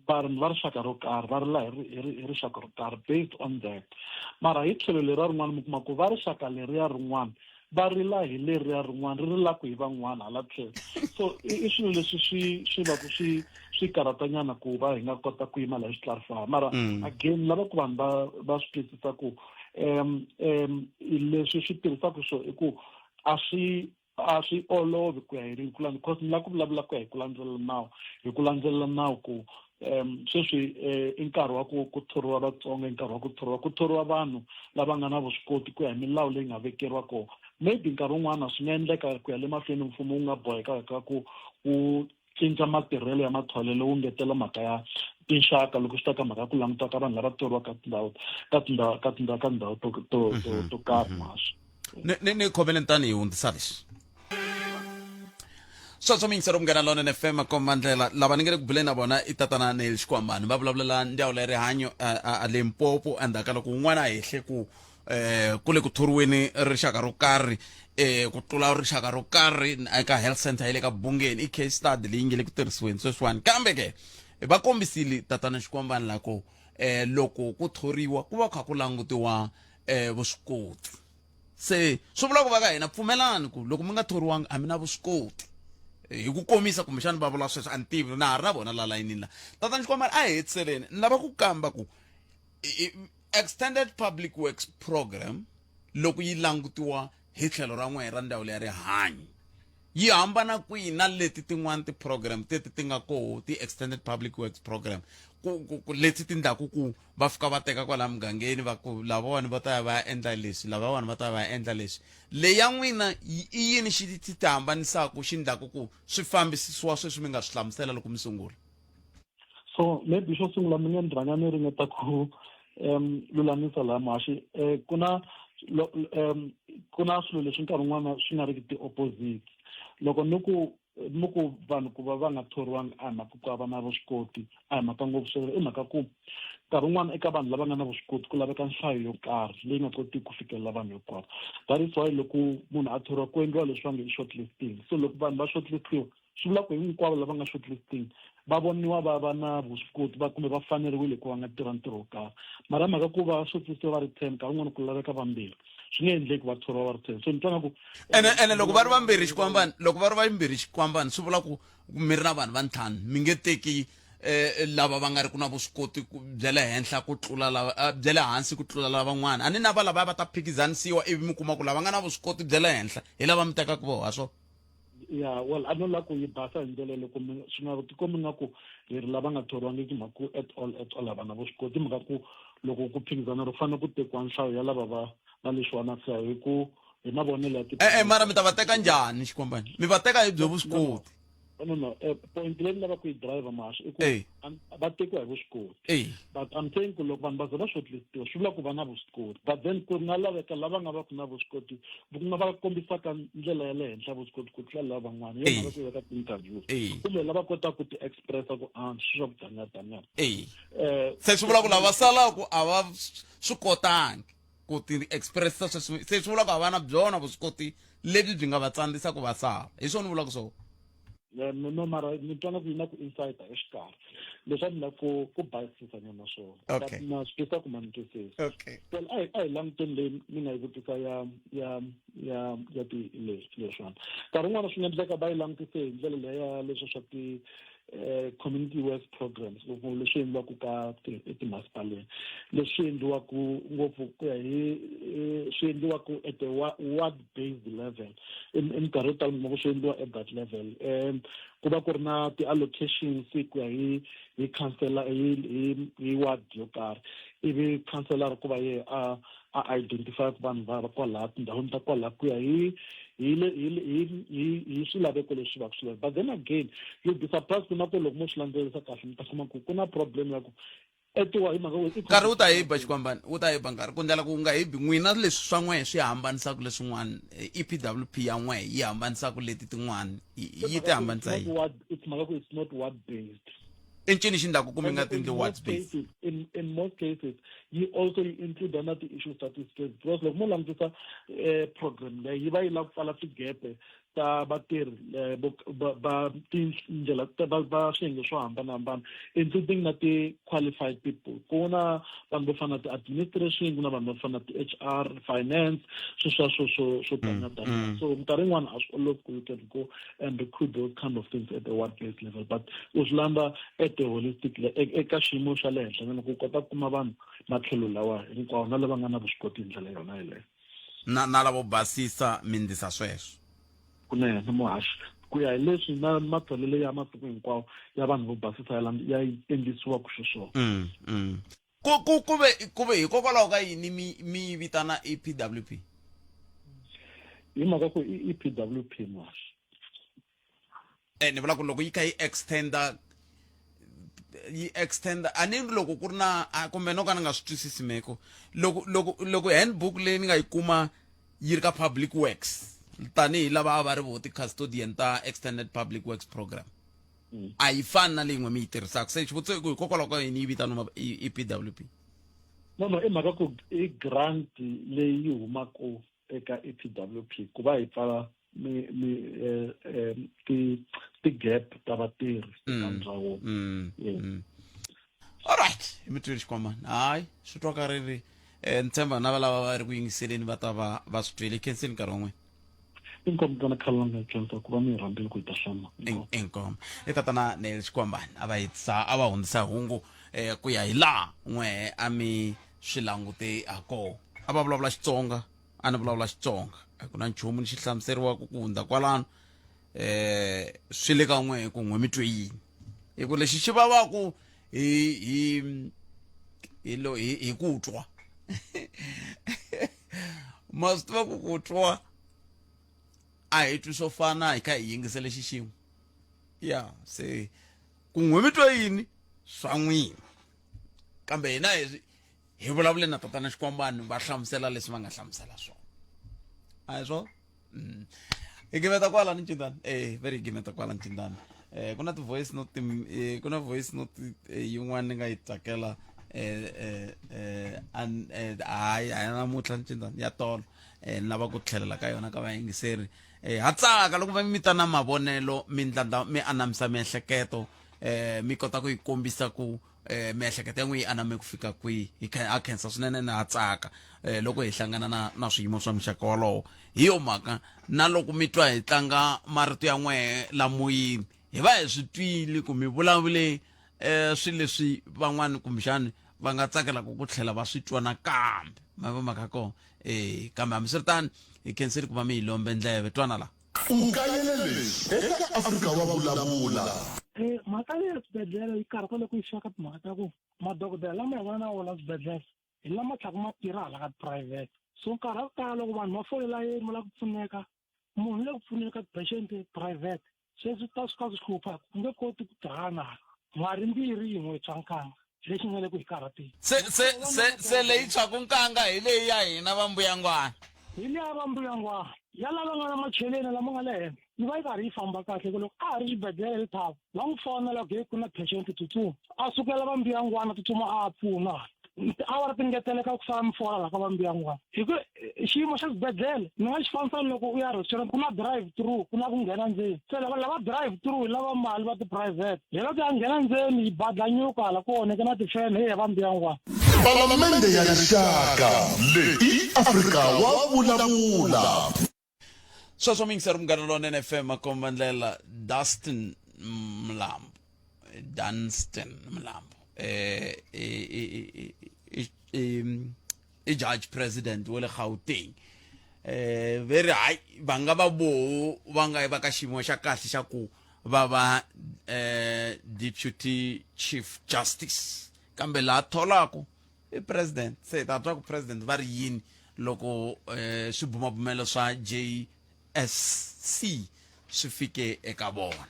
vanhu va rixaka ro karhi va rila hi rixaka ro karhi based on that mara hi tlhelo leriya rin'wana mi kuma ku va rixaka leriya rin'wana va rila hi leriya rin'wana ri rilaka hi van'wana hala tlhelo so i swilo leswi swi swi va ku swi swi karhatanyana ku va hi nga kota ku yima laha hi swi clarify mara again lava ku vanhu va va swi twisisa ku um um leswi swi tirhisaka swo i ku a swi a swi olovi ku ya hi ku landza because ni lava ku vulavula ku ya hi ku landzelela nawu hi ku landzelela nawu ku um sweswi um i nkarhi wa ku ku thoriwa Vatsonga i nkarhi wa ku thoriwa ku thoriwa vanhu lava nga na vuswikoti ku ya hi milawu leyi nga vekeriwa kona maybe nkarhi wun'wana swi nga endleka ku ya le mahlweni mfumo wu nga boheka ka ku wu cinca matirhelo ya matholelo wu ngetela mhaka ya tinxaka loko swi ta ka mhaka ya ku languta ka vanhu lava thoriwaka tindhawu ka tindhawu ka tindhawu ka tindhawu to to to to karhi maswo ni ni ni khomeleni tani hi hundzisa leswi sweswo miyingiselo munghana lonene fm komba ndlela lava ni nge le ku buleni na vona i tatana Neil Xikwambani va vulavulela ndzawulo ya rihanyo a Limpopo endzhaku ka loko un'wana a hehle ku eh ku le ku thoriweni rixaka ro karhi eh ku tlula rixaka ro karhi eka health center ya le ka Bungeni i case study leyi nge le ku tirhisiweni sweswiwani kambe ke va kombisile tatana Xikwambani la ku eh loko ku thoriwa ku va kha ku langutiwa eh vuswikoti se swi vula ku va ka hina pfumelani ku loko mi nga thoriwanga a mi na vuswikoti hi ku komisa kumbexana va vula sweswo a ni tivi na ha ri na vona la layinini la tatana Xikwambani a hi hetiseleni ni lava ku kamba ku extended public works program loko yi langutiwa hi tlhelo ra n'wehe ra ndzawulo ya rihanyo yi hambana kwihi na leti tin'wana ti-program teti ti nga koho ti-extended public works program ku, ku, ku leti ti ndlaku ku va fika va teka kwala mugangeni va ku lavawani va ta ya va ya endla leswi lavawani va ta ya va ya endla leswi leyi ya n'wina i yini xi ti ti hambanisaka xi ndlaku ku swi fambisisiwa sweswi mi nga swi hlamusela loko mi sungula so maybe xo sungula mi nge ni rhanga ni ringeta ku um lulamisa laha muhaxi um ku na um ku na swilo leswi nkarhi wun'wana swi nga riki ti-opposite loko ni ku mi ku vanhu ku va va nga thoriwangi a hi mhaka ku a va na vuswikoti a hi mhaka ngopfu sweswo i mhaka ku nkarhi wun'wana eka vanhu lava nga na vuswikoti ku laveka nhlayo yo karhi leyi nga kotiki ku fikelela vanhu hinkwavo that is why loko munhu a thoriwa ku endliwa leswi va nge i shortlisting so loko vanhu va shortlistiwa swi vula ku hinkwavo lava nga shortlisting va voniwa va va na vuswikoti va kumbe va faneriwile ku va nga tirha ntirho wo karhi mara mhaka ku va shortlistiwa va ri ten nkarhi wun'wana ku laveka vambirhi swi nge endleki va thoriwa va ri ten so ni twa nga ku ene ene loko va ri vambirhi xikwambani loko va ri vambirhi xikwambani swi vula ku mi ri na vanhu va ntlhanu mi nge teki eh lava va nga ri ku na vuswikoti bya le henhla ku tlula lava eh, bya le hansi ku tlula lavan'wana a ni na va lava va ta phikizanisiwa ivi mi kuma ku lava nga na vuswikoti bya le henhla hi lava mi tekaka voho ha swona ya well a no lava ku yi basa hi ndlela loko mi swi nga tikomi nga ku hi ri lava nga thoriwangiki mhaka ku at all at all a va na vuswikoti mhaka ku loko ku phikizana ri fanele ku tekiwa nhlayo ya lava va va leswiwana se hi ku hi mavonelo ya e-e mara mi ta va teka njhani xikwambani mi va teka hi byo vuswikoti No no, point leyi ni lavaka ku yi driver mahaxi i ku va tekiwa hi vuswikoti. But I'm saying ku loko vanhu va za va shortlistiwa swi vula ku va na vuswikoti, but then ku nga laveka lava nga va ku na vuswikoti nga va kombisaka ndlela ya le henhla vuswikoti ku tlula lava van'wana, hi yona ku veka ti-interviews kumbe lava kotaka ku ti-expressa ku a swi swa ku taniya taniya. Se swi vula ku lava salaku a va swi kotangi ku ti-expressa sweswi, se swi vula ku a va na byona vuswikoti lebyi byi nga va tsandzisa ku va sala, hi swona vulaka swona? No, mara ni twa na ku yi na ku insight exikarhi leswi a ni lava ku basisa nyana swona. Okay. Na swi twisisa ku ma ni twisisa. Okay. Well, a hi languteni leyi ni nga yi vutisa ya ti leswiwani. Nkarhi wun'wana swi nga endleka va yi langutise hi ndlela leya leswi swa ti community work programs, ngopfu leswi endliwaka ka etimasipaleni, leswi endliwaka ngopfu ku ya hi swi endliwaka at the ward based level. I minkarhi yo tala mi kuma ku swi endliwa at that level, ku va ku ri na ti-allocations ku ya hi councillor hi ward yo karhi, ivi councillor ku va ye a identify ku vanhu va kwalaha tindhawini ta kwalaha ku ya hi swilaveko leswi va swi lava. But then again, you'll be surprised ku na ku loko mo swi landzelerisa kahle mi ta kuma ku na problem ya ku etiwa hi mhaka ku nkarhi wu ta hiba xikwambani, wu ta hiba nkarhi ku ndlela ku nga hibi n'wina leswi swa n'wehe swi hambanisaka leswin'wana, EPWP ya n'wehe yi hambanisaka leti tin'wana, yi ti hambanisa yi it's mhaka ku it's not ward based. I ncini xi ndlaku ku mi nga tindli ward based? In most cases yi also yi include na ti-issues ta ti-skills, because loko mo langutisa program leyi yi va yi lava ku pfala tigepe ta vatirhi va tindlela va swiyenge swo hambanahambana, including na ti-qualified people. Ku na vanhu vo fana na ti-administration, ku na vanhu vo fana na ti-HR, finance, sweswo swo taniya taniya. So minkarhi yin'wana a swi olovi ku you can go and recruit those kind of things at the ward based level, but u swi landza at the holistic eka xiyimo xa le henhla nyana ku kota ku kuma vanhu matlhelo lawa hinkwawo na lava nga na vuswikoti hi ndlela yona yeleyo. Na lavo basisa mi ndlisa sweswo. Kunene muhaxi, ku ya hi leswi na matholelo ya masiku hinkwawo ya vanhu vo basisa ya endlisiwaka xiswona. Ku ve hikokwalaho ka yini mi vitana EPWP? Hi mhaka ku i EPWP, muhaxi. Ni vula ku loko yi kha yi extenda, yi extenda a ni loko ku ri na kumbe no ka ni nga swi twisisi meko loko handbook leyi ni nga yi kuma yi ri ka public works tanihi lava a va ri vo ti-custodian ta extended public works program, a yi fani na leyi n'we mi yi tirhisaka. Se xivutiso i ku hikokwalaho ka yini yi vitaniwa EPWP? No, i mhaka ku i grant leyi yi humaka eka EPWP ku va hi pfala mi ti ti-gap ta vatirhi eka ndzawulo. Alright, hi mi twile xikwamani. Hayi, swi twaka ri ri ni tshemba na lava va ri ku yingiseleni va ta va va swi twile. Khenseni nkarhi wa n'wina. Inkomu tana khalanga dyondza ku va mi rhambile ku hi ta hlama. Inkomu. I tatana Neil Xikwambani a va hetisa, a va hundzisa hungu ku ya hi laha n'wehe a mi swi langute ha koho. A va vulavula Xitsonga, a ni vulavula Xitsonga, a ku na nchumu ni xi hlamuseriwaka ku hundza kwalano. Swi le ka n'wehe ku n'we mi twe yini, hi ku lexi xi vavaku hi lo hi ku twa, ma swi tiva ku twa a hi twi swo fana, hi kha hi yingisele xi xin'we ya se ku n'we mi twa yini swa n'wina, kambe hina hi vulavule na tatana Xikwambani va hlamusela leswi va nga hlamusela swona, a hi swona. Hi gimeta kwala ni ncindani, ve ri hi gimeta kwala ncindani. Ku na ti-voice note, ku na voice note yin'wana ni nga yi tsakela, hayi, a yi namuntlha ncindani, ya tolo, ni lava ku tlhelela ka yona ka vayingiseri. Ha tsaka loko va mi ta na mavonelo, mi ndlandla, mi anamisa miehleketo, mi kota ku yi kombisa ku miehleketo ya n'wi yi aname ku fika kwihi. Hi ha khensa swinene na ha tsaka loko hi hlangana na swiyimo swa muxaka wolowo. Hi yo mhaka na loko mi twa hi tlanga marito ya n'wehe lamoyeni, hi va hi swi twile ku mi vulavule swilo leswi van'wani kumbexani va nga tsakelaka ku tlhela va swi twa nakambe, ma va mhaka kona. Kambe hambiswiritano hi khenseli ku va mi hi lombe ndleve twana la. U kayele leswi eka Afrika wa Vulavula. Mhaka leyi ya swibedhlele yi karhata loko yi fika ka timhaka ta ku madokodela lama hi nga na wona swibedhlele hi lama tlhaka ma tirha hala ka tiphurayivhete. So nkarhi wa ku tala loko vanhu va fole layeni va lava ku pfuneka, munhu u le ku pfuneni ka ti-patient phurayivhete. Sweswi ta swi ka swi hlupha ku nge koti ku tirhana n'hwari mbirhi yin'we yi tshwa nkanga lexi nga le ku hi karhateni. Se se se se leyi tshwaku nkanga hi leyi ya hina va mbuyangwana. Hi leya va mbuyangwana ya lava nga na macheleni lama nga le henhla yi va yi karhi yi famba kahle ku loko a ha ri xibedhlele lethaba va n'wi fonela ku hey ku na patient tsutsuma a sukela va mbuyangwana tsutsuma a pfuna tiawara ti ngeteleka ku sala mi fola la ka va mbuyangwana hi ku eh, xiyimo xa xibedhlele ni nga xi fanisa ni loko u ya restaurant ku na drive through ku na ku nghena ndzeni se lava lava drive through hi lava mali va ti-private hi loko ya nghena ndzeni yi badlanyuka hala kona ku na tifene heyi va mbuyangwana Palamende ya Rixaka leyi i Afrika wa vulavula. Sweswo muyingiseri Munghana Lonene FM makombandlela Dustin Mlambo Dunstan Mlambo eh i i i i judge president wa le Gauteng eh ve ri hayi va nga va voho va nga va ka xiyimo xa kahle xa ku va va eh deputy chief justice kambe laha tholaku i president se hi ta twa ku president va ri yini loko eh, swibumabumelo swa JSC swi fike eka vona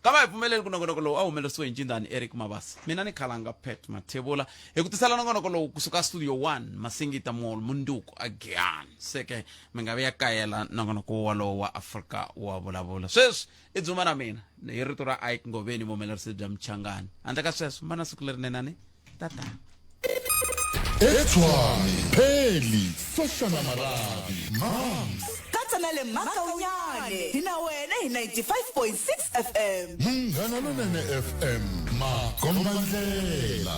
ka va hi pfumeleli ku nongonoko lowu a humelerisiwe hi ncindani Eric Mabasa mina ni khalanga Pat Mathebula hi ku tisela nongonoko lowu kusuka studio 1 Masingita Mall munduku again seke mi nga vi ya kayela nongonoko walowo wa Afrika wa vulavula sweswi i dzuma na mina hi rito ra Ike Ngoveni vuhumelerisi bya Mchangani handle ka sweswo mana siku lerinene tata Etshwane, Pheli, Soshana Marabi, Mams. Katsa na le Makaunyane hi na wena hi 95.6 FM. Munghana Lonene FM, makombandlela.